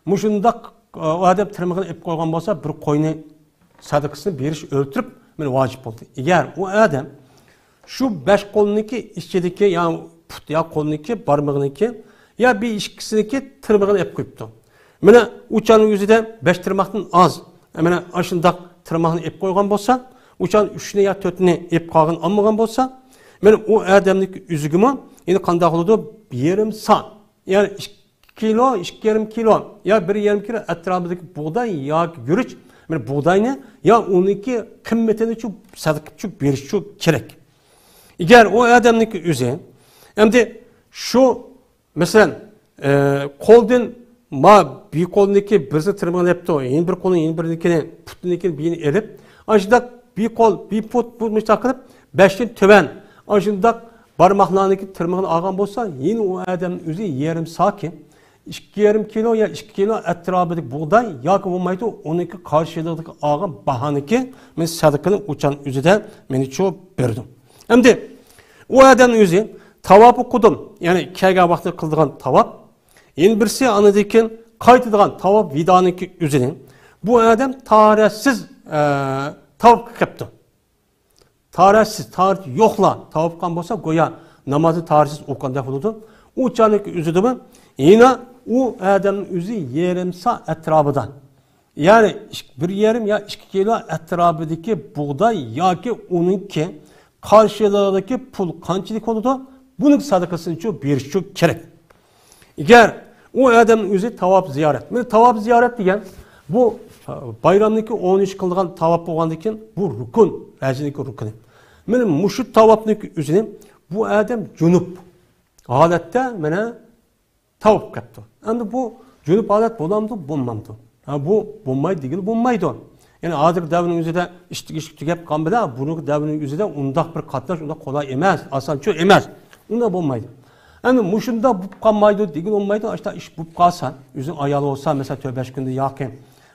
مۇشۇنداق، ئۇ ئادەم تىرمىغىنى ئېلىپ قويغان بولسا، بىر قوينى سەدىقىسىنى بېرىش ئۆلتۈرۈپ، مانا ۋاجىپ بولدى. ئەگەر ئۇ ئادەم شۇ بەش قولنىڭكى ئىچىدىكى يا پۇت يا قولنىڭكى بارمىقىنىڭكى يا بىر ئىككىسىنىڭكى تىرمىغىنى ئېلىپ قويۇپتۇ. مانا ئۇ چاغنىڭ ئۆزىدە بەش تىرماقتىن ئاز، مانا ئاشۇنداق تىرماقنى ئېلىپ قويغان بولسا، ئۇ چاغ ئۈچنى يا تۆتنى ئېلىپ قالغان ئالمىغان بولسا، مانا ئۇ ئادەمنىڭكى ئۆزىگىمۇ يەنە قانداق بولىدۇ؟ يېرىم سا، يەنى ئىككى كىلو، ئىككى يېرىم كىلو يا بىر يېرىم كىلو ئەتراپىدىكى بۇغداي ياكى گۈرۈچ، مانا بۇغداينى يا ئۇنىڭكى قىممىتىنى چۇ سەدىقە چۇ بېرىش چۇ كېرەك. ئەگەر ئۇ ئادەمنىڭكى ئۆزى ئەمدى شۇ مەسىلەن، ئە، قولدىن ما بىر قولنىڭكى بىرسىنى تىرمىغىنى ئېلىپتۇ، يەنە بىر قولنىڭ يەنە بىرىنىڭكىنى، پۇتىنىڭكىنى بىرىنى ئېلىپ، ئاشۇنداق بىر قول، بىر پۇت، بۇ مۇشۇنداق قىلىپ، بەشتىن تۆۋەن ئاشۇنداق بارماقلارنىڭكى تىرمىغىنى ئالغان بولسا، يەنە ئۇ ئادەمنىڭ ئۆزى يېرىم ساكى، ئىككى يېرىم كىلو يا ئىككى كىلو ئەتراپىدىكى بۇغداي ياكى بولمايدۇ، ئۇنىڭكى قارشىلىقىدىكى ئالغان باھانىڭكى مەن سەدىقىنى ئۇ چاغنىڭ ئۆزىدە مانا چۇ بېرىدۇ. ئەمدى ئۇ ئادەمنىڭ ئۆزى تاۋاپى قۇدۇم، يەنى كەلگەن ۋاقتىدا قىلىدىغان تاۋاپ. يەنە بىرسى ئاندىن كېيىن قايتىدىغان تاۋاپ ۋىدانىڭكى ئۆزىنى بۇ ئادەم تاھارەتسىز، ئە، تاۋاپقا قىپتۇ. تاھارەتسىز، تاھارىتى يوقلا تاۋاپ قىلغان بولسا، گويا نامازنى تاھارەتسىز ئوقۇغاندەك بولىدۇ. ئۇ چاغنىڭكى ئۆزىدىمۇ يەنە ئۇ ئادەمنىڭ ئۆزى يېرىم سا ئەتراپىدا، يەنى ئىك-، بىر يېرىم يا ئىككى كىلو ئەتراپىدىكى بۇغداي ياكى ئۇنىڭكى قارشىلىقىدىكى پۇل قانچىلىك بولىدۇ، بۇنىڭ سەدىقىسىنى چۇ بېرىش چۇ كېرەك. ئەگەر ئۇ ئادەمنىڭ ئۆزى تاۋاپ زىيارەت. مانا تاۋاپ زىيارەت دېگەن بۇ، ئە، بايرامنىڭكى ئون ئۈچ قىلىدىغان تاۋاپ بولغاندىن كېيىن بۇ رۇكۇن، ھەجنىڭكى رۇكۇنى. مانا مۇشۇ تاۋاپنىڭكى ئۆزىنى بۇ ئادەم جۇنۇپ ھالەتتە مانا تاۋاپ قىپتۇ. ئەمدى بۇ جۇنۇپ ھالەت بولامدۇ، بولمامدۇ؟ ھە، بۇ بولمايدۇ دېگىلى بولمايدۇ. يەنى ھازىرقى دەۋرنىڭ ئۆزىدە ئىشتىك ئىشتىك تۈگەپ قالغان بىلەن بۇرۇنقى دەۋرنىڭ ئۆزىدە ئۇنداق بىر قاتناش ئۇنداق قولاي ئەمەس، ئاسانچۇ ئەمەس. ئۇنداق بولمايدۇ. ئەمدى مۇشۇنداق بولۇپ قالمايدۇ دېگىلى بولمايدۇ. ئاشۇنداق ئىش بولۇپ قالسا، ئۆزىنىڭ ئايالى بولسا، مەسىلەن، تۆت بەش كۈندە ياكى،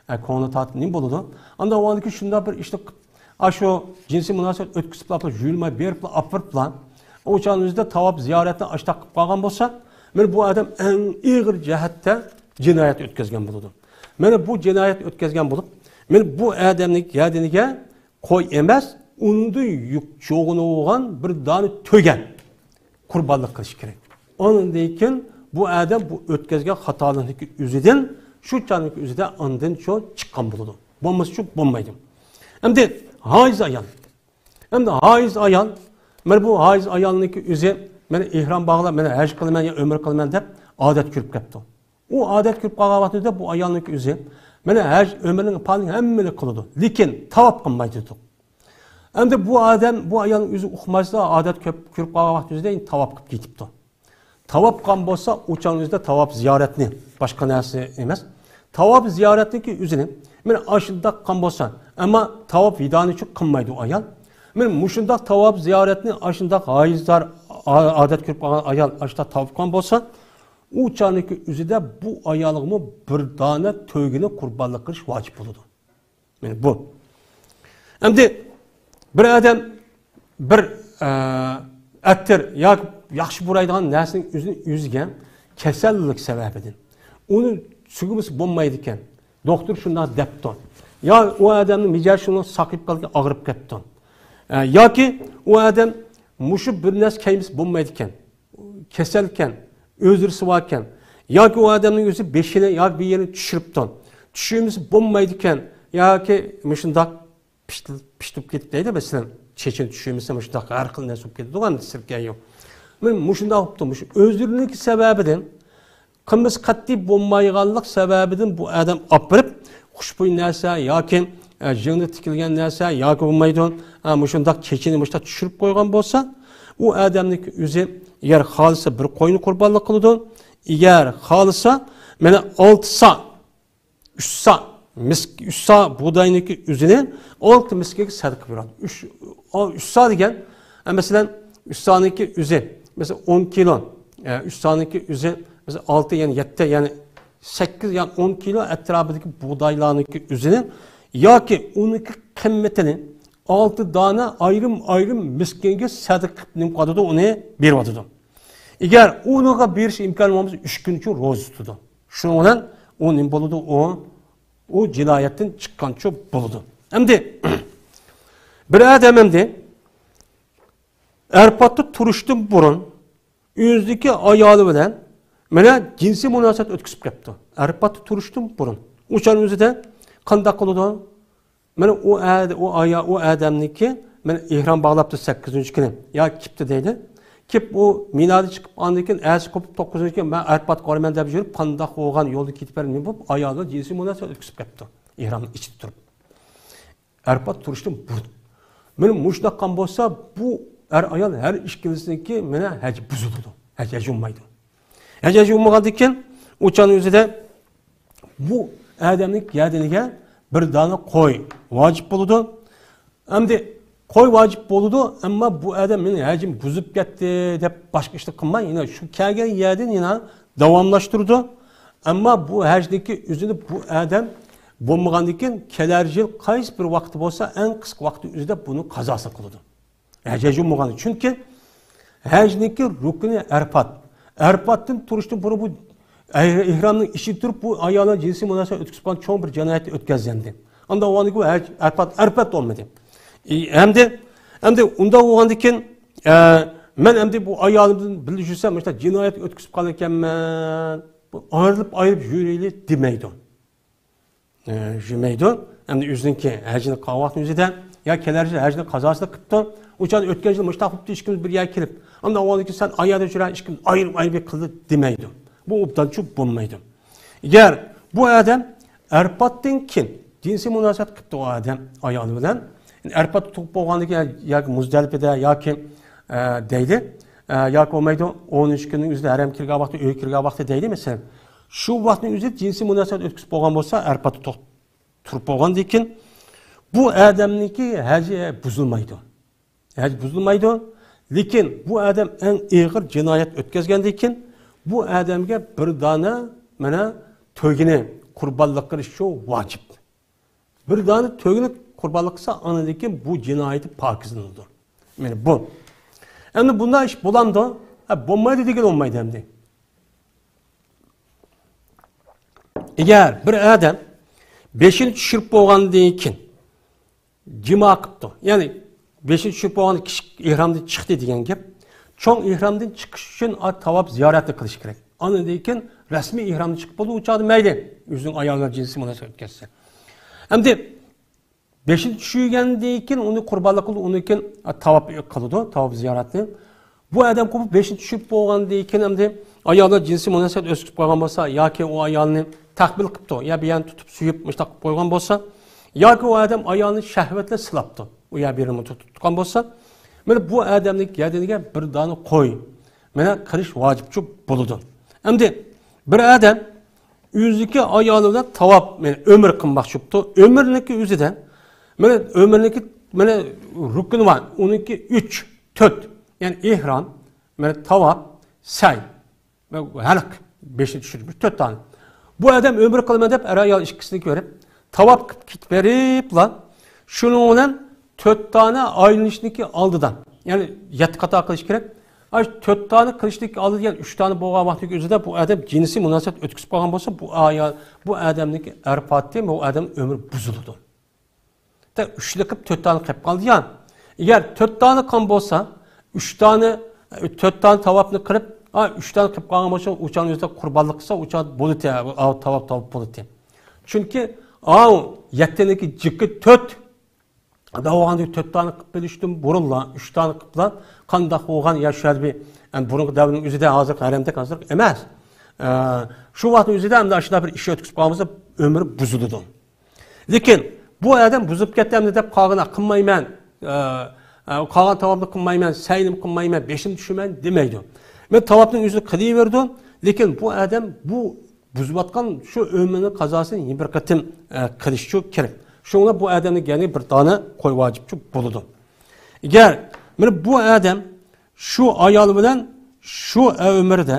ئە، كۆڭلى تارتىپ نېمە بولىدۇ؟ ئاندىن ئۇنىڭدىن كېيىن شۇنداق بىر ئىشنى قىپ-، ئاشۇ جىنسىي مۇناسىۋەت ئۆتكۈزۈپلا، يۇيۇلماي بېرىپلا، ئاپىرىپلا، ئۇ چاغنىڭ ئۆزىدە تاۋاپ زىيارەتنى ئاشۇنداق قىلىپ قالغان بولسا، مانا بۇ ئادەم ئەڭ ئېغىر جەھەتتە جىنايەت ئۆتكۈزگەن بولىدۇ. مانا بۇ جىنايەت ئۆتكۈزگەن بولۇپ، مانا بۇ ئادەمنىڭ گەدىنىگە قوي ئەمەس، ئۇنىڭدىن يۈك چوغۇنى بولغان بىر دانە تۆگە قۇربانلىق قىلىش كېرەك. ئاندىن كېيىن بۇ ئادەم بۇ ئۆتكۈزگەن خاتالىقنىڭ ئۆزىدىن، شۇ چاغنىڭ ئۆزىدە ئاندىن شۇ چىققان بولىدۇ. بولمىسا شۇ بولمايدۇ. ئەمدى ھايز ئايال. ئەمدى ھايز ئايال، مانا بۇ ھايز ئايالنىڭكى ئۆزى، مانا ئېھرام باغلاپ، مانا ھەج قىلىمەن يا ئۆمرە قىلىمەن دەپ ئادەت كۆرۈپ كەپتۇ. ئۇ ئادەت كۆرۈپ قالغان ۋاقتىدا بۇ ئايالنىڭكى ئۆزى، مانا ھەج ئۆمرىنىڭ پالىنى ھەممىنى قىلىدۇ، لېكىن تاۋاپ قىلمايدۇ. ئەمدى بۇ ئادەم، بۇ ئايالنىڭ ئۆزى ئۇقمايسىلا، ئادەت كۆپ كۆرۈپ قالغان ۋاقتىدا ئەمدى تاۋاپ قىلىپ كېتىپتۇ. تاۋاپ قىلغان بولسا، ئۇ چاغنىڭ ئۆزىدە تاۋاپ زىيارەتنى، باشقا نەرسە ئەمەس، تاۋاپ زىيارەتنىڭكى ئۆزىنى، مانا ئاشۇنداق قىلغان بولسا، ئەمما تاۋاپ ۋىدانىچۇ قىلمايدۇ ئايال. مانا مۇشۇنداق تاۋاپ زىيارەتنى ئاشۇنداق ھايىزلار ئا-، ئادەت كۆرۈپ قالغان ئايال ئاشۇنداق تاۋاپ قىلغان بولسا، ئۇ چاغنىڭكى ئۆزىدە بۇ ئايالغىمۇ بىر دانە تۆگىنى قۇربانلىق قىلىش ۋاجىپ بولىدۇ. مانا بۇ. ئەمدى بىر ئادەم بىر، ئە، ئەتىر ياكى ياخشى بۇرايدىغان نەرسىنىڭ ئۆزىنى ئۆزىگە كېسەللىك سەۋەبىدىن ئۇنى سۈرگۈزمىسە بولمايدىكەن. دوختۇر شۇنداق دەپتۇ. يا ئۇ ئادەمنىڭ مىجەزى شۇنىڭ ساقىيىپ قالدى، ئاغرىپ كەپتۇ. ئە، ياكى ئۇ ئادەم مۇشۇ بىر نەرسە كىيمىسە بولمايدىكەن. كېسەلكەن، ئۆزرىسى باركەن، ياكى ئۇ ئادەمنىڭ ئۆزى بېشىنى ياكى بىر يېرىنى چۈشۈرۈپتۇ. چۈشۈرمىسە بولمايدىكەن، ياكى مۇشۇنداق پىشتىل-، پىشتىپ كېتىپ دەيدۇ، مەسىلەن، چېچىنى چۈشۈرمىسە مۇشۇنداق ھەر خىل نەرسە بولۇپ كېتىدىغۇ، ئەمدى سىركەييۇ. مۇشۇنداق بوپتۇ، مۇشۇ ئۆزرىنىڭكى سەۋەبىدىن، قىلمىسى قەتئىي بولمايدىغانلىق سەۋەبىدىن بۇ ئادەم ئاپىرىپ، خۇشبۇي نەرسە ياكى، ئە، يىڭنە تىكىلگەن نەرسە ياكى بولمايدۇ، ئە، مۇشۇنداق چېچىنى مۇشۇنداق چۈشۈرۈپ قويغان بولسا، ئۇ ئادەمنىڭكى ئۆزى ئەگەر خالىسا بىر قوينى قۇربانلىق قىلىدۇ، ئەگەر خالىسا، مانا، ئالتە سا، ئۈچ سا، مىسك-، ئۈچ سا بۇغداينىڭكى ئۆزىنى ئالتە مىسكىنگە سەدىقە بېرىدۇ. ئۈچ، ئا، ئۈچ سا دېگەن، ئە، مەسىلەن، ئۈچ سانىڭكى ئۆزى، مەسىلەن، ئون كىلو، ئە، ئۈچ سانىڭكى ئۆزى، مەسىلەن، ئالتە، يەنى يەتتە، يەنى سەككىز، يەنى ئون كىلو ئەتراپىدىكى بۇغدايلارنىڭكى ئۆزىنى ياكى ئۇنىڭكى قىممىتىنى ئالتە دانە ئايرىم-ئايرىم مىسكىنگە سەدىقە قىلىپ نېمە قىلىۋاتىدۇ، ئۇنى بېرىۋاتىدۇ. ئەگەر ئۇنىڭغا بېرىش ئىمكانى بولمىسا، ئۈچ كۈنچە روزا تۇتىدۇ. شۇنىڭ بىلەن ئۇ نېمە بولىدۇ؟ ئۇ، ئۇ جىنايەتتىن چىققانچە بولىدۇ. ئەمدى بىر ئادەم ئەمدى ئەرپاتتا تۇرۇشتىن بۇرۇن ئۆزىدىكى ئايالى بىلەن مانا جىنسىي مۇناسىۋەت ئۆتكۈزۈپ كەپتۇ. ئەرپاتتا تۇرۇشتىن بۇرۇن. ئۇ چاغنىڭ ئۆزىدە قانداق قىلىدۇ؟ مانا ئۇ ئە-، ئۇ ئايا-، ئۇ ئادەمنىڭكى، مانا ئېھرام باغلاپتۇ سەككىزىنچى كۈنى. يا كېپتۇ دەيدۇ. كېپ ئۇ مىنادىن چىقىپ، ئاندىن كېيىن ئەتىسى قوپۇپ، توققۇزىنچى كۈنى مەن ئەرپات قورىمەن دەپ يۈرۈپ، قانداق بولغان يولدا كېتىپ بەرگەن بولۇپ، ئايالى جىنسىي مۇناسىۋەت ئۆتكۈزۈپ كەپتۇ. ئېھرامنىڭ ئىچىدە تۇرۇپ. ئەرپات تۇرۇشتىن بۇرۇن. مانا مۇشۇنداق قىلغان بولسا، بۇ ئەر ئايال ھەر ئىككىلىسىنىڭكى مانا ھەج بۇزۇلىدۇ. ھەج، ھەج بولمايدۇ. ھەج، ھەج بولمىغاندىن كېيىن ئۇ چاغنىڭ ئۆزىدە بۇ ئادەمنىڭ گەدىنىگە بىر دانە قوي ۋاجىپ بولىدۇ. ئەمدى قوي ۋاجىپ بولىدۇ، ئەمما بۇ ئادەم مېنىڭ ھەجىم بۇزۇپ كەتتى دەپ باشقا ئىشنى قىلماي، يەنە شۇ كەلگەن يەردىن يەنە داۋاملاشتۇرىدۇ. ئەمما بۇ ھەجنىڭكى ئۆزىنى بۇ ئادەم بولمىغاندىن كېيىن، كېلەر يىل قايسى بىر ۋاقىت بولسا، ئەڭ قىسقا ۋاقىتنىڭ ئۆزىدە بۇنى قازاسىنى قىلىدۇ. ھەج، ھەج بولمىغان. چۈنكى ھەجنىڭكى رۇكنى ئەرپات. ئەرپاتتىن تۇرۇشتىن بۇرۇن بۇ ئەي-، ئېھرامنىڭ ئىچىدە تۇرۇپ، بۇ ئايال بىلەن جىنسىي مۇناسىۋەت ئۆتكۈزۈپ قالغان چوڭ بىر جىنايەتنى ئۆتكۈزگەن ئىدى. ئاندا ئۇ ئەرپات، ئەرپات بولمىدى. ئى، ئەمدى، ئەمدى ئۇنداق بولغاندىن كېيىن، ئە، مەن ئەمدى بۇ ئايالىم بىلەن بىللە يۈرسەم، مۇشۇنداق جىنايەت ئۆتكۈزۈپ قالىدىكەنمەن. بۇ ئايرىلىپ، ئايرىلىپ يۈرەيلى دېمەيدۇ. ئە، يۈرمەيدۇ. ئەمدى ئۆزىنىڭكى ھەجىنى قىلغان ۋاقتىنىڭ ئۆزىدە، يا كېلەر يىل ھەجنى قازاسىنى قىپتۇ. ئۇ چاغدا ئۆتكەن يىل مۇشۇنداق بوپتۇ، ئىككىمىز بىر يەرگە كېلىپ. ئاندىن ئاۋۋالدىن كېيىن سەن ئايالى ئۈچۈن ئىككىمىز ئايرىم ئايرىم قىلدى دېمەيدۇ. بۇ ئوبدانچۇ بولمايدۇ. ئەگەر بۇ ئادەم ئەرپاتتىن كېيىن جىنسىي مۇناسىۋەت قىپتۇ ئۇ ئادەم ئايالى بىلەن. ئەرپاتتا تۇغۇپ بولغاندىن كېيىن ياكى مۇزدەلىپىدە ياكى، ئە، دەيلى، ئە، ياكى بولمايدۇ، ئون ئۈچ كۈننىڭ ئۆزىدە ھەرەمگە كىرگەن ۋاقتى، ئۆيگە كىرگەن ۋاقتى دەيلى، مەسىلەن. شۇ ۋاقىتنىڭ ئۆزىدە جىنسىي مۇناسىۋەت ئۆتكۈزۈپ بولغان بولسا، ئەرپاتتا تۇ-، تۇرۇپ بولغاندىن كېيىن، بۇ ئادەمنىڭكى ھەجى بۇزۇلمايدۇ. ھەج بۇزۇلمايدۇ. لېكىن بۇ ئادەم ئەڭ ئېغىر جىنايەت ئۆتكۈزگەندىن كېيىن، بۇ ئادەمگە بىر دانە، مانا، تۆگىنى قۇربانلىق قىلىش شۇ ۋاجىپ. بىر دانە تۆگىنى قۇربانلىق قىلسا، ئاندىن كېيىن بۇ جىنايىتى پاكىزلىنىدۇ. مانا بۇ. ئەمدى بۇنداق ئىش بولامدۇ؟ ھە، بولمايدۇ دېگىلى بولمايدۇ ئەمدى. ئەگەر بىر ئادەم بېشىنى چۈشۈرۈپ بولغاندىن كېيىن، جىما قىپتۇ. يەنى بېشىنى چۈشۈرۈپ بولغان كىشى ئېھرامدىن چىقتى دېگەن گەپ. چوڭ ئېھرامدىن چىقىش ئۈچۈن ئا-، تاۋاپ زىيارەتنى قىلىش كېرەك. ئاندىن كېيىن رەسمىي ئېھرامدىن چىقىپ بولدى، ئۇ چاغدا مەيلى. ئۆزىنىڭ ئايالى بىلەن جىنسىي مۇناسىۋەت ئۆتكۈزسە. ئەمدى بېشىنى چۈشۈرگەندىن كېيىن ئۇنى قۇربانلىق قىلىدۇ، ئۇنىڭ كېيىن تاۋاپ قىلىدۇ، تاۋاپ زىيارەتنى. بۇ ئادەم قوپۇپ بېشىنى چۈشۈرۈپ بولغاندىن كېيىن ئەمدى ئايالى جىنسىي مۇناسىۋەت ئۆتكۈزۈپ قويغان بولسا ياكى ئۇ ئايالنى تەقبىل قىپتۇ، يا بىر يەرنى تۇتۇپ سۆيۈپ مۇشۇنداق قىلىپ قويغان بولسا، ياكى ئۇ ئادەم ئايالىنى شەھۋەت بىلەن سىلاپتۇ، ئۇ يا بىرىنى تۇتۇپ تۇتقان بولسا، مانا بۇ ئادەمنىڭ گەدىنىگە بىر دانە قوي، مانا قىلىش ۋاجىپچۇ بولىدۇ. ئەمدى بىر ئادەم ئۆزىنىڭكى ئايالى بىلەن تاۋاپ، يەنى ئۆمرە قىلماقچى بوپتۇ. ئۆمرىنىڭكى ئۆزىدە، مانا ئۆمرىنىڭكى، مانا رۇكنى بار. ئۇنىڭكى ئۈچ، تۆت. يەنى ئېھرام، مانا تاۋاپ، سەي. ھەلق، بېشىنى چۈشۈرۈپ، تۆت دانە. بۇ ئادەم ئۆمرە قىلىمەن دەپ، ئەر ئايال ئىككىسىنى كۆرۈپ، تاۋاپ قىلىپ كېتىپ بېرىپلا، شۇنىڭ بىلەن تۆت دانە ئايلىنىشنىڭكى ئالدىدا، يەنى يەتتە قاتا قىلىش كېرەك. ئاش تۆت دانە قىلىشنىڭكى ئالدىدا، يەنى ئۈچ دانە بولغان ۋاقتىنىڭكى ئۆزىدە بۇ ئادەم جىنسىي مۇناسىۋەت ئۆتكۈزۈپ قالغان بولسا، بۇ ئايال، بۇ ئادەمنىڭكى ئەرپاتى، بۇ ئادەم ئۆمرى بۇزۇلىدۇ. تە ئۈچنى قىپ تۆت دانە قىپ قالدى يا. ئەگەر تۆت دانە قان بولسا، ئۈچ دانە، تۆت دانە تاۋاپنى قىلىپ، ئا، ئۈچ دانە قىپ قالغان بولسا، ئۇچان ئۆزىدە قۇربانلىق قىلسا، ئۇچان بولىدۇ، ئاۋ تاۋاپ تاۋاپ بولىدۇ. چۈنكى ئاۋ يەتتىنىڭكى جىقى تۆت، داۋاغاندىكى تۆت دانە قىپ بېرىشتىن بۇرۇنلا، ئۈچ دانە قىپلا، قانداق بولغان يا شەربى، ئەم، بۇرۇنقى دەۋرنىڭ ئۆزىدە ھازىرقى ھەرەمدەك ھازىر ئەمەس. ئە، شۇ ۋاقىتنىڭ ئۆزىدە ئەمدى ئاشۇنداق بىر ئىش ئۆتكۈزۈپ قالمىسا، ئۆمرى بۇزۇلىدۇ. لېكىن بۇ ئادەم بۇزۇپ كەتتى ئەمدى دەپ قالغىنى قىلمايمەن، ئە، ئە، قالغان تاۋاپنى قىلمايمەن، سەينىمۇ قىلمايمەن، بېشىمنى چۈشۈرمەن دېمەيدۇ. مەن تاۋاپنىڭ ئۆزىنى قىلىۋېرىدۇ. لېكىن بۇ ئادەم بۇ بۇزۇۋاتقان شۇ ئۆمرىنىڭ قازاسىنى يەنە بىر قېتىم، ئە، قىلىشى كېرەك. شۇڭا بۇ ئادەمنىڭ يەنە بىر دانە قوي ۋاجىپچۇ بولىدۇ. ئەگەر مانا بۇ ئادەم شۇ ئايال بىلەن شۇ ئۆمرىدە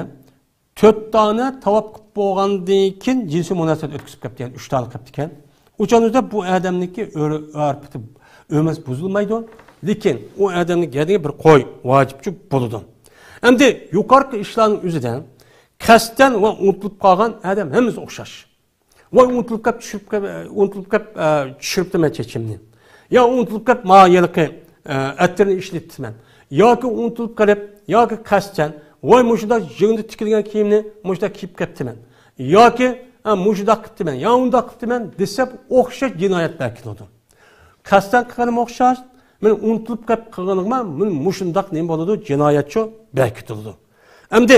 تۆت دانە تاۋاپ قىلىپ بولغاندىن كېيىن جىنسىي مۇناسىۋەت ئۆتكۈزۈپ كەپتىكەن، ئۈچ دانە قىپتىكەن. ئۇ چاغدا بۇ ئادەمنىڭكى ئۆر-، ئۆرپىتى، ئۆمرىسى بۇزۇلمايدۇ. لېكىن ئۇ ئادەمنىڭ يەنە بىر قوي ۋاجىپچۇ بولىدۇ. ئەمدى يۇقىرىقى ئىشلارنىڭ ئۆزىدە قەستەن ۋە ئۇنتۇلۇپ قالغان ئادەم ھەممىسى ئوخشاش. ۋاي، ئۇنتۇلۇپ كەپ چۈشۈرۈپ كەپ، ئۇنتۇلۇپ كەپ، ئە، چۈشۈرۈپتىمەن چېچىمنى. يا ئۇنتۇلۇپ كەپ ما ھېلىقى، ئە، ئەتىرنى ئىشلىتىپتىمەن. ياكى ئۇنتۇلۇپ قېلىپ، ياكى قەستەن، ۋاي، مۇشۇنداق يىڭنە تىكىلگەن كىيىمنى مۇشۇنداق كىيىپ كەپتىمەن. ياكى، ئە، مۇشۇنداق قىپتىمەن، يا ئۇنداق قىپتىمەن دېسە، ئوخشاش جىنايەت بەركىتىلىدۇ. قەستەن قىلغىنىمۇ ئوخشاش، مەن ئۇنتۇلۇپ قېلىپ قىلغىنىمغا مەن مۇشۇنداق نېمە بولىدۇ، جىنايەتچۇ بەركىتىلىدۇ. ئەمدى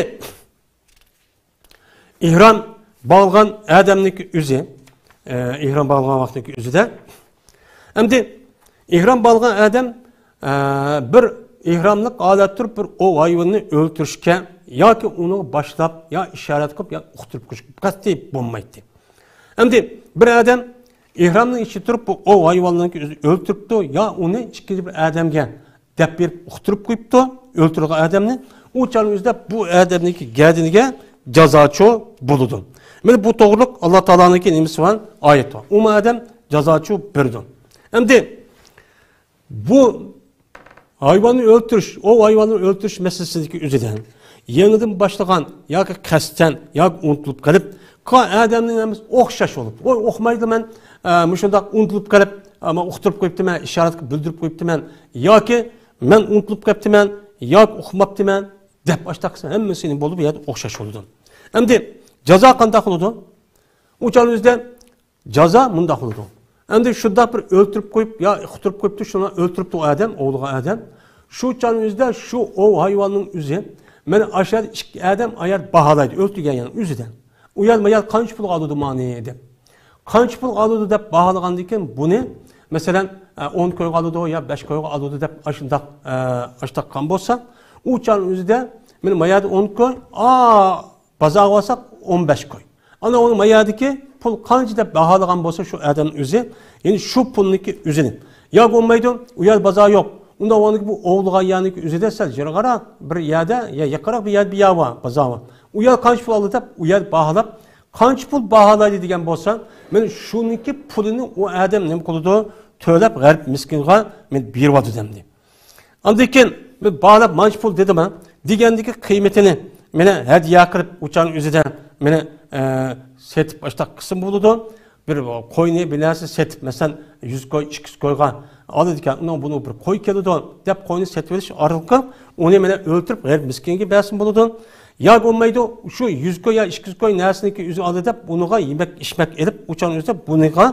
ئېھرام باغلىغان ئادەمنىڭكى ئۆزى، ئە، ئېھرام باغلىغان ۋاقتىنىڭكى ئۆزىدە. ئەمدى ئېھرام باغلىغان ئادەم، ئە، بىر ئېھراملىق ھالەتتە تۇرۇپ بىر ئوۋ ھايۋىنىنى ئۆلتۈرۈشكە ياكى ئۇنى باشلاپ، يا ئىشارەت قىلىپ، يا ئۇقتۇرۇپ قويۇشقا قەتئىي بولمايتتى. ئەمدى بىر ئادەم ئېھرامنىڭ ئىچىدە تۇرۇپ بۇ ئوۋ ھايۋاننىڭكى ئۆزىنى ئۆلتۈرۈپتۇ، يا ئۇنى ئىككىنچى بىر ئادەمگە دەپ بېرىپ ئۇقتۇرۇپ قويۇپتۇ، ئۆلتۈرگەن ئادەمنى. ئۇ چاغنىڭ ئۆزىدە بۇ ئادەمنىڭكى گەدىنىگە جازاچۇ بولىدۇ. مانا بۇ توغرۇلۇق ئاللا تائالانىڭكى نېمىسى بار؟ ئايىتى بار. ئۇمۇ ئادەم جازاچۇ بېرىدۇ. ئەمدى بۇ ھايۋاننى ئۆلتۈرۈش، ئوۋ ھايۋاننى ئۆلتۈرۈش مەسىلىسىدىكى ئۆزىدە يېڭىدىن باشلىغان ياكى قەستەن ياكى ئۇنتۇلۇپ قېلىپ قىلغان ئادەمنىڭ ھەممىسى ئوخشاش بولۇپ، ۋاي، ئۇقمايدۇ مەن، ئە، مۇشۇنداق ئۇنتۇلۇپ قېلىپ، ئە، مەن ئۇقتۇرۇپ قويۇپتىمەن، ئىشارەت قىلىپ بىلدۈرۈپ قويۇپتىمەن ياكى مەن ئۇنتۇلۇپ قېپتىمەن ياكى ئۇقماپتىمەن دەپ ئاشتاق قىلسا ھەممىسىنى بولىدۇ، بۇ يەردە ئوخشاش بولىدۇ. ئەمدى جازا قانداق بولىدۇ؟ ئۇ چاغنىڭ ئۆزىدە جازا مۇنداق بولىدۇ. ئەمدى شۇنداق بىر ئۆلتۈرۈپ قويۇپ، يا ئۇقتۇرۇپ قويۇپتۇ، شۇنى ئۆلتۈرۈپتۇ ئۇ ئادەم، ئوۋلىغان ئادەم. شۇ چاغنىڭ ئۆزىدە شۇ ئوۋ ھايۋاننىڭ ئۆزى، مانا ئاشۇ يەردە ئىككى ئادەم ئايار باھالايدۇ، ئۆلتۈرگەن يەنى ئۆزىدە. ئۇ يەر، ما يەر قانچە پۇلغا ئالىدۇ مانى دەپ. قانچە پۇلغا ئالىدۇ دەپ باھالىغاندىن كېيىن بۇنى، مەسىلەن، ئە، ئون كويغا ئالىدۇ يا بەش كويغا ئالىدۇ دەپ ئاشۇنداق، ئە، ئاشتاق قىلغان بولسا، ئۇ چاغنىڭ ئۆزىدە، مانا ما يەردە ئون كوي، ئا، بازارغا بارساق ئون بەش كوي. ئانا ئۇنى ما يەردىكى پۇل قانچە دەپ باھالىغان بولسا شۇ ئادەمنىڭ ئۆزى، يەنى شۇ پۇلنىڭكى ئۆزىنى. يا بولمايدۇ، ئۇ يەردە بازار يوق. ئۇنداق بولغاندىكىن بۇ ئوۋلىغان يەرنىڭكى ئۆزىدە سەل يىراقراق بىر يەردە، يا يېقىنراق بىر يەردە بىر يەر بار، بازار بار. ئۇ يەر قانچە پۇل ئالدى دەپ، ئۇ يەردە باھالاپ، قانچە پۇل باھالايدۇ دېگەن بولسا، مانا شۇنىڭكى پۇلىنى ئۇ ئادەم نېمە قىلىدۇ؟ تۆلەپ غەرىب مىسكىنغا مانا بېرىۋاتىدۇ ئەمدى. ئاندىن كېيىن مەن باھالاپ مانچە پۇل دېدىما دېگەندىكى قىممىتىنى مانا ھەدىيە قىلىپ ئۇچان ئۆزىدە مانا، ئە، سېتىپ ئاشتاق قىسىم بولىدۇ. بىر قوينى بىر نەرسە سېتىپ، مەسىلەن، يۈز كوي، ئىككى يۈز كويغا ئالىدىكەن، ئۇنىڭ بۇنىڭ بىر قوي كېلىدۇ دەپ قوينى سېتىۋېلىش ئارقىلىق ئۇنى مانا ئۆلتۈرۈپ غەرىب مىسكىنگە بەرسىمۇ بولىدۇ. ياكى بولمايدۇ، شۇ يۈز كوي يا ئىككى يۈز كوي نەرسىنىڭكى ئۆزىنى ئالدى دەپ ئۇنىڭغا يېمەك ئىچمەك ئېلىپ ئۇچان ئۆزىدە بۇنىڭغا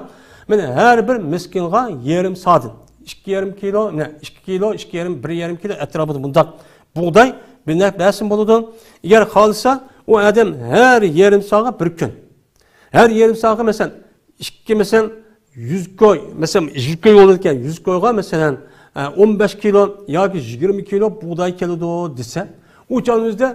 مانا ھەر بىر مىسكىنغا يېرىم سادىن، ئىككى يېرىم كىلو، مانا ئىككى كىلو، ئىككى يېرىم، بىر يېرىم كىلو ئەتراپىدا بۇنداق بۇغداي بىر نەرسە بەرسىمۇ بولىدۇ. ئەگەر خالىسا، ئۇ ئادەم ھەر يېرىم ساغا بىر كۈن، ھەر يېرىم ساغا، مەسىلەن، ئىككى، مەسىلەن، يۈز كوي، مەسىلەن، يۈز كوي بولىدىكەن، يۈز كويغا، مەسىلەن، ئە، ئون بەش كىلو ياكى يىگىرمە كىلو بۇغداي كېلىدۇ دېسە، ئۇ چاغنىڭ ئۆزىدە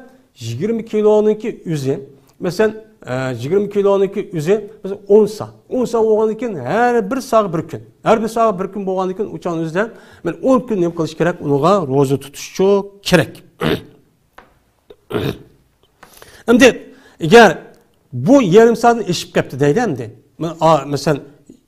يىگىرمە كىلونىڭكى ئۆزى، مەسىلەن، ئە، يىگىرمە كىلونىڭكى ئۆزى بىز ئون سا. ئون سا بولغاندىن كېيىن ھەر بىر ساغا بىر كۈن. ھەر بىر ساغا بىر كۈن بولغاندىن كېيىن ئۇ چاغنىڭ ئۆزىدە مەن ئون كۈن نېمە قىلىش كېرەك؟ ئۇنىڭغا روزا تۇتۇشچۇ كېرەك. ئەمدى ئەگەر بۇ يېرىم سائەتتىن ئېشىپ كەپتۇ دەيلى ئەمدى. مەن-، ئا، مەسىلەن،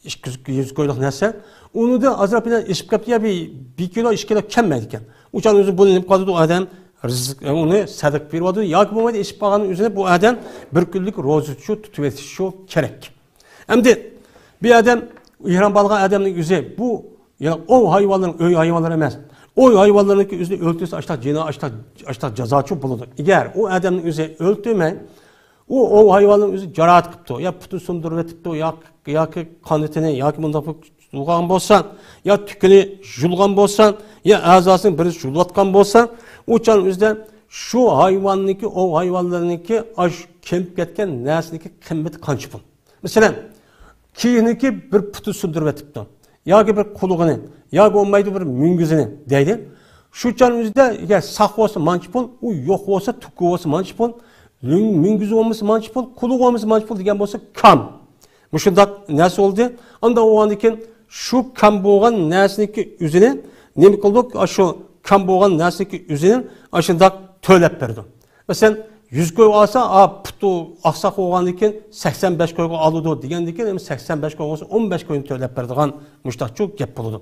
ئىككى يۈز كويلۇق نەرسە. ئۇنىڭدىن ئازراق بىلەن ئېشىپ كەپتۇ يا بىر، بىر كىلو، ئىككى كىلو كەلمەيدىكەن. ئۇ چاغنىڭ ئۆزى بۇنى نېمە قىلىدۇ؟ ئۇ ئادەم رىزىق، ئۇنى سەدىقە بېرىۋاتىدۇ ياكى بولمايدۇ، ئېشىپ قالغاننىڭ ئۆزىنى بۇ ئادەم بىر كۈنلۈك روزىچۇ تۇتۇۋېتىشى كېرەك. ئەمدى بىر ئادەم ئېھرام بولغان ئادەمنىڭ ئۆزى بۇ، يەنى ئوۋ ھايۋانلىرىنى، ئۆي ھايۋانلىرى ئەمەس، ئوۋ ھايۋانلىرىنىڭكى ئۆزىنى ئۆلتۈرسە، ئاشتاق جىنا، ئاشتاق، ئاشتاق جازاچۇ بولىدۇ. ئەگەر ئۇ ئادەمنىڭ ئۆزى ئۆلتۈرمەي، ئۇ ئوۋ ھايۋاننىڭ ئۆزى جاراھەت قىپتۇ، يا پۇتىنى سۇندۇرۇۋېتىپتۇ، يا، ياكى قانىتىنى، ياكى مۇنداق بىر يۇلغان بولسا، يا تۈكىنى يۇلغان بولسا، يا ئەزاسىنىڭ بىرسى يۇلۇۋاتقان بولسا، ئۇ چاغنىڭ ئۆزىدە شۇ ھايۋاننىڭكى، ئوۋ ھايۋانلىرىنىڭكى ئاش كېمىپ كەتكەن نەرسىنىڭكى قىممىتى قانچە پۇل؟ مەسىلەن، كېيىنكى بىر پۇتى سۇندۇرۇۋېتىپتۇ. ياكى بىر قۇلىقىنى، ياكى بولمايدۇ بىر مۈڭگۈزىنى دەيلى. شۇ چاغنىڭ ئۆزىدە ئەگەر ساق بولسا مانچە پۇل، ئۇ يوق بولسا، تۇكى بولسا مانچە پۇل، لۈڭ-، مۈڭگۈزى بولمىسا مانچە پۇل، قۇلىقى بولمىسا مانچە پۇل دېگەن بولسا كام. مۇشۇنداق نەرسە بولدى. ئانداق بولغاندىن كېيىن شۇ كام بولغان نەرسىنىڭكى ئۆزىنى نېمە قىلدۇق؟ ئاشۇ كام بولغان نەرسىنىڭكى ئۆزىنى ئاشۇنداق تۆلەپ بەردۇق. مەسىلەن، يۈز كوي ئالسا، ئا، پۇتى ئاقساق بولغاندىن كېيىن سەكسەن بەش كويغا ئالىدۇ دېگەندىن كېيىن، ئەمدى سەكسەن بەش كوي بولسا، ئون بەش كوينى تۆلەپ بېرىدىغان مۇشتاقچۇ گەپ بولىدۇ.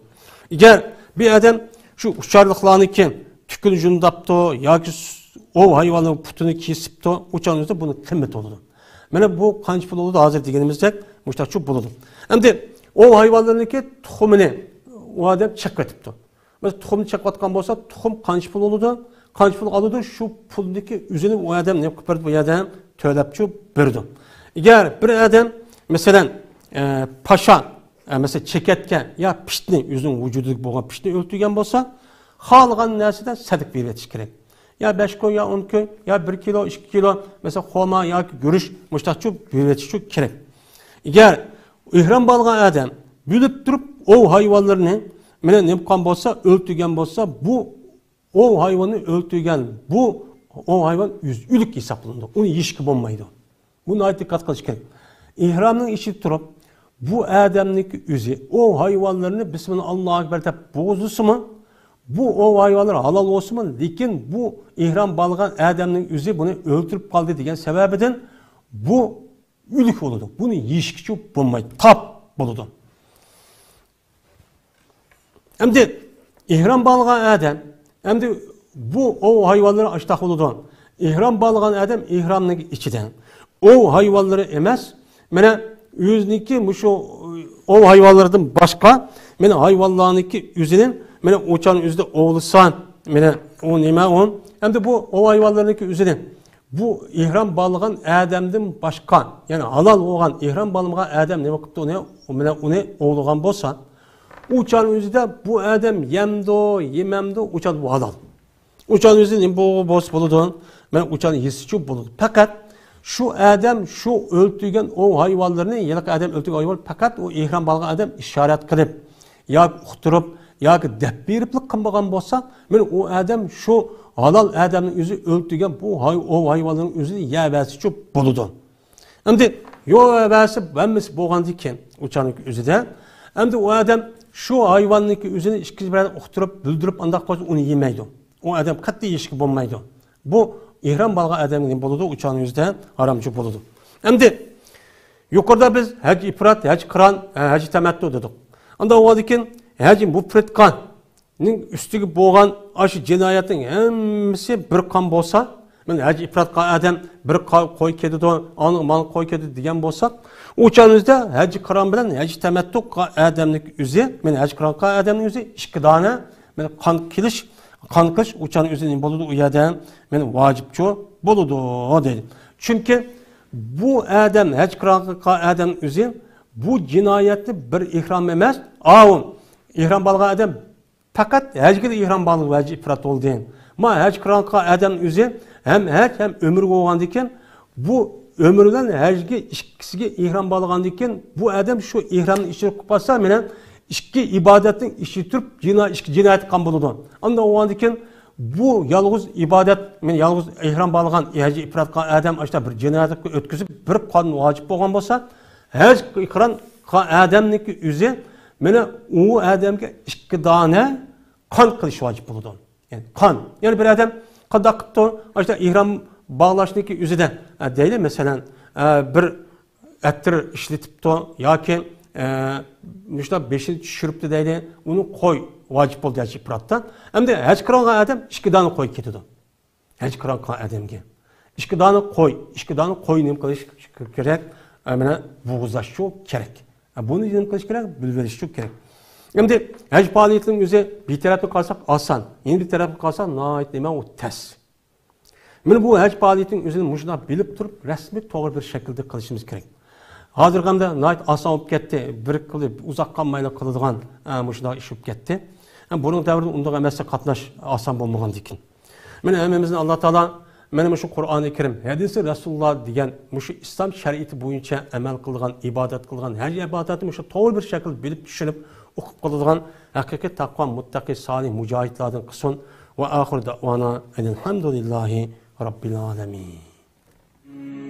ئەگەر بىر ئادەم شۇ ئۇچارلىقلارنىڭكى تۈكىنى يۇنداپتۇ ياكى ئوۋ ھايۋاننىڭ پۇتىنى كېسىپتۇ، ئۇ چاغنىڭ ئۆزىدە بۇنىڭ قىممىتى بولىدۇ. مانا بۇ قانچە پۇل بولىدۇ؟ ھازىر دېگىنىمىزدەك مۇشتاقچۇ بولىدۇ. ئەمدى ئوۋ ھايۋانلىرىنىڭكى تۇخۇمىنى ئۇ ئادەم چېقىۋېتىپتۇ. مەسىلەن، تۇخۇمنى چېقىۋاتقان بولسا، تۇخۇم قانچە پۇل بولىدۇ؟ قانچە پۇل ئالىدۇ؟ شۇ پۇلدىكى ئۆزىنى ئۇ ئادەم نېمە قىلىپ بېرىدۇ؟ بۇ يەردە تۆلەپچۇ بېرىدۇ. ئەگەر بىر ئادەم، مەسىلەن، ئە، پاشا، ئە، مەسىلەن، چېكەتكە يا پىتنى، ئۆزىنىڭ ۋۇجۇدىدىكى بولغان پىتنى ئۆلتۈرگەن بولسا، خالىغان نەرسىدە سەدىقە بېرىۋېتىش كېرەك. يا بەش كوي، يا ئون كوي، يا بىر كىلو، ئىككى كىلو، مەسىلەن، خورما ياكى گۈرۈچ، مۇشتاقچۇ بېرىۋېتىشچۇ كېرەك. ئەگەر ئېھرام بولغان ئادەم بىلىپ تۇرۇپ ئوۋ ھايۋانلىرىنى مانا نېمە قىلغان بولسا، ئۆلتۈرگەن بولسا، بۇ ئوۋ ھايۋاننى ئۆلتۈرگەن بۇ ئوۋ ھايۋان ئۆز ئۆلۈك ھېسابلىنىدۇ. ئۇنى يېيىشكە بولمايدۇ. بۇ ناھايىتى دىققەت قىلىش كېرەك. ئېھرامنىڭ ئىچىدە تۇرۇپ، بۇ ئادەمنىڭكى ئۆزى ئوۋ ھايۋانلىرىنى بىسمىللا ئاللاھۇ ئەكبەر دەپ بوغۇزلىسىمۇ، بۇ ئوۋ ھايۋانلار ھالال بولسىمۇ، لېكىن بۇ ئېھرام بولغان ئادەمنىڭ ئۆزى بۇنى ئۆلتۈرۈپ قالدى دېگەن سەۋەبىدىن بۇ ئۆلۈك بولىدۇ. بۇنى يېيىشكىچۇ بولمايدۇ. تاپ بولىدۇ. ئەمدى ئېھرام بولغان ئادەم، ئەمدى بۇ ئوۋ ھايۋانلىرى ئاشتاق بولىدۇ. ئېھرام بولغان ئادەم ئېھرامنىڭ ئىچىدە ئوۋ ھايۋانلىرى ئەمەس، مانا ئۆزىنىڭكى مۇشۇ ئوۋ ھايۋانلىرىدىن باشقا، مانا ھايۋانلارنىڭكى ئۆزىنى، مانا ئوچان ئۆزىدە ئوۋلىسا، مانا ئۇ نېمە ئۇ؟ ئەمدى بۇ ئوۋ ھايۋانلىرىنىڭكى ئۆزىنى بۇ ئېھرام بولغان ئادەمدىن باشقا، يەنى ھالال بولغان ئېھرام بولمىغان ئادەم نېمە قىپتۇ ئۇنى، مانا ئۇنى ئوۋلىغان بولسا، ئۇ چاغنىڭ ئۆزىدە بۇ ئادەم يەمدۇ، يېمەمدۇ، ئۇ چاغدا بۇ ھالال. ئۇ چاغنىڭ ئۆزىدە نېمە بولغان بولسا بولىدۇ، مانا ئۇ چاغنىڭ ھېسسىچۇ بولىدۇ. پەقەت شۇ ئادەم شۇ ئۆلتۈرگەن ئوۋ ھايۋانلىرىنى، ھېلىقى ئادەم ئۆلتۈرگەن ھايۋان پەقەت ئۇ ئېھرام بولغان ئادەم ئىشارەت قىلىپ، ياكى ئۇقتۇرۇپ، ياكى دەپ بېرىپلا قىلمىغان بولسا، مانا ئۇ ئادەم شۇ ھالال ئادەمنىڭ ئۆزى ئۆلتۈرگەن بۇ ھاي-، ئوۋ ھايۋانلىرىنىڭ ئۆزىنى يەۋەرسىچۇ بولىدۇ. ئەمدى يەۋەرسە ھەممىسى بولغاندىن كېيىن، ئۇ چاغنىڭ ئۆزىدە، ئەمدى ئۇ ئادەم شۇ ھايۋاننىڭكى ئۆزىنى ئىككىنچى بىرەرنى ئۇقتۇرۇپ، بىلدۈرۈپ، ئانداق قىلسا ئۇنى يېمەيدۇ. ئۇ ئادەم قەتئىي يېيىشكە بولمايدۇ. بۇ ئېھرام بولغان ئادەمگە نېمە بولىدۇ؟ ئۇ چاغنىڭ ئۆزىدە ھارامچۇ بولىدۇ. ئەمدى يۇقىرىدا بىز ھەج ئىپرات، ھەج قىران، ھەج تەمەتتۇ دېدۇق. ئانداق بولغاندىن كېيىن ھەج مۇپرىتقانىڭ ئۈستىگە بولغان ئاشۇ جىنايەتنىڭ ھەممىسى بىر قان بولسا، مەن ھەج ئىپرات قىلغان ئادەم بىر قا-، قوي كېتىدۇ، ئاڭلىق ماڭلىق قوي كېتىدۇ دېگەن بولسا، ئۇ چاغنىڭ ئۆزىدە ھەج قىران بىلەن ھەج تەمەتتۇ قىلغان ئادەمنىڭ ئۆزى، مەن ھەج قىران قىلغان ئادەمنىڭ ئۆزى ئىككى دانە، مەن قان قىلىش، قان قىلىش ئۇ چاغنىڭ ئۆزى نېمە بولىدۇ؟ ئۇ يەردە مەن ۋاجىپچۇ بولىدۇ دەيدۇ. چۈنكى بۇ ئادەم، ھەج قىران قىلغان ئادەمنىڭ ئۆزى بۇ جىنايەتنى بىر ئېھرام ئەمەس، ئاۋۇ ئېھرام بولغان ئادەم پەقەت ھەجگىلا ئېھرام بولغان ۋەجى ئىپرات بولدى. ما ھەج قىران قىلغان ئادەم ئۆزى ھەم ھەج، ھەم ئۆمرە بولغاندىكىن، بۇ ئۆمرە بىلەن ھەجگە ئىككىسىگە ئېھرام بولغاندىكىن، بۇ ئادەم شۇ ئېھرامنى ئىچىدە قىلىپ قالسا، مانا ئىككى ئىبادەتنىڭ ئىچىدە تۇرۇپ جىنا-، ئىككى جىنايەت قىلغان بولىدۇ. ئانداق بولغاندىكىن، بۇ يالغۇز ئىبادەت، مەن يالغۇز ئېھرام باغلىغان، ھەج ئىپرات قىلغان ئادەم ئاشۇنداق بىر جىنايەتكە ئۆتكۈزۈپ، بىر قان ۋاجىپ بولغان بولسا، ھەج ئىقران قىلغان ئادەمنىڭكى ئۆزى، مانا ئۇ ئادەمگە ئىككى دانە قان قىلىش ۋاجىپ بولىدۇ. يەنى قان. يەنى بىر ئادەم قانداق قىپتۇ؟ ئاشۇنداق ئېھرام باغلاشنىڭكى ئۆزىدە، ئە، دەيلى، مەسىلەن، ئە، بىر ئەتىر ئىشلىتىپتۇ ياكى، ئە، مۇشۇنداق بېشىنى چۈشۈرۈپتۇ دەيلى، ئۇنى قوي ۋاجىپ بولدى ھەج ئىپراتتا. ئەمدى ھەج قىلغان ئادەم ئىككى دانە قوي كېتىدۇ. ھەج قىلغان ئادەمگە ئىككى دانە قوي، ئىككى دانە قوي نېمە قىلىش كېرەك؟ ئە، مانا بوغۇزلاشچۇ كېرەك. ئە، بۇنى نېمە قىلىش كېرەك؟ بىلىۋېلىشچۇ كېرەك. ئەمدى ھەج پائالىيىتىنىڭ ئۆزى بىر تەرەپتىن قارىساق ئاسان، يەنە بىر تەرەپتىن قارىساق ناھايىتى نېمە ئۇ تەس. مانا بۇ ھەج پائالىيىتىنىڭ ئۆزىنى مۇشۇنداق بىلىپ تۇرۇپ رەسمىي توغرا بىر شەكىلدە قىلىشىمىز كېرەك. ھازىرقى كۈندە ناھايىتى ئاسان بولۇپ كەتتى. بىر قىلىپ ئۇزاق قالمايلا قىلىدىغان، ئە، مۇشۇنداق ئىش بولۇپ كەتتى. ئە، بۇنىڭ دەۋرىدە ئۇنداق ئەمەستە قاتناش ئاسان بولمىغاندىكىن. مانا ھەممىمىزنى ئاللا تائالا مانا مۇشۇ قۇرئانى كەرىم، ھەدىسى رەسۇلۇللا دېگەن مۇشۇ ئىسلام شەرىئىتى بويىچە ئەمەل قىلغان، ئىبادەت قىلغان، ھەج ئىبادەتنى مۇشۇ توغرا بىر شەكىلدە بىلىپ، چۈشىنىپ، ئۇقۇپ قىلىدىغان ھەقىقىي تەقۋا، مۇتتەقى، سالىھ مۇجاھىدلاردىن قىلسۇن. ۋە ئاخىر دەۋانا ئەنىلھەمدۇلىللاھى رەببىل ئالەمىن.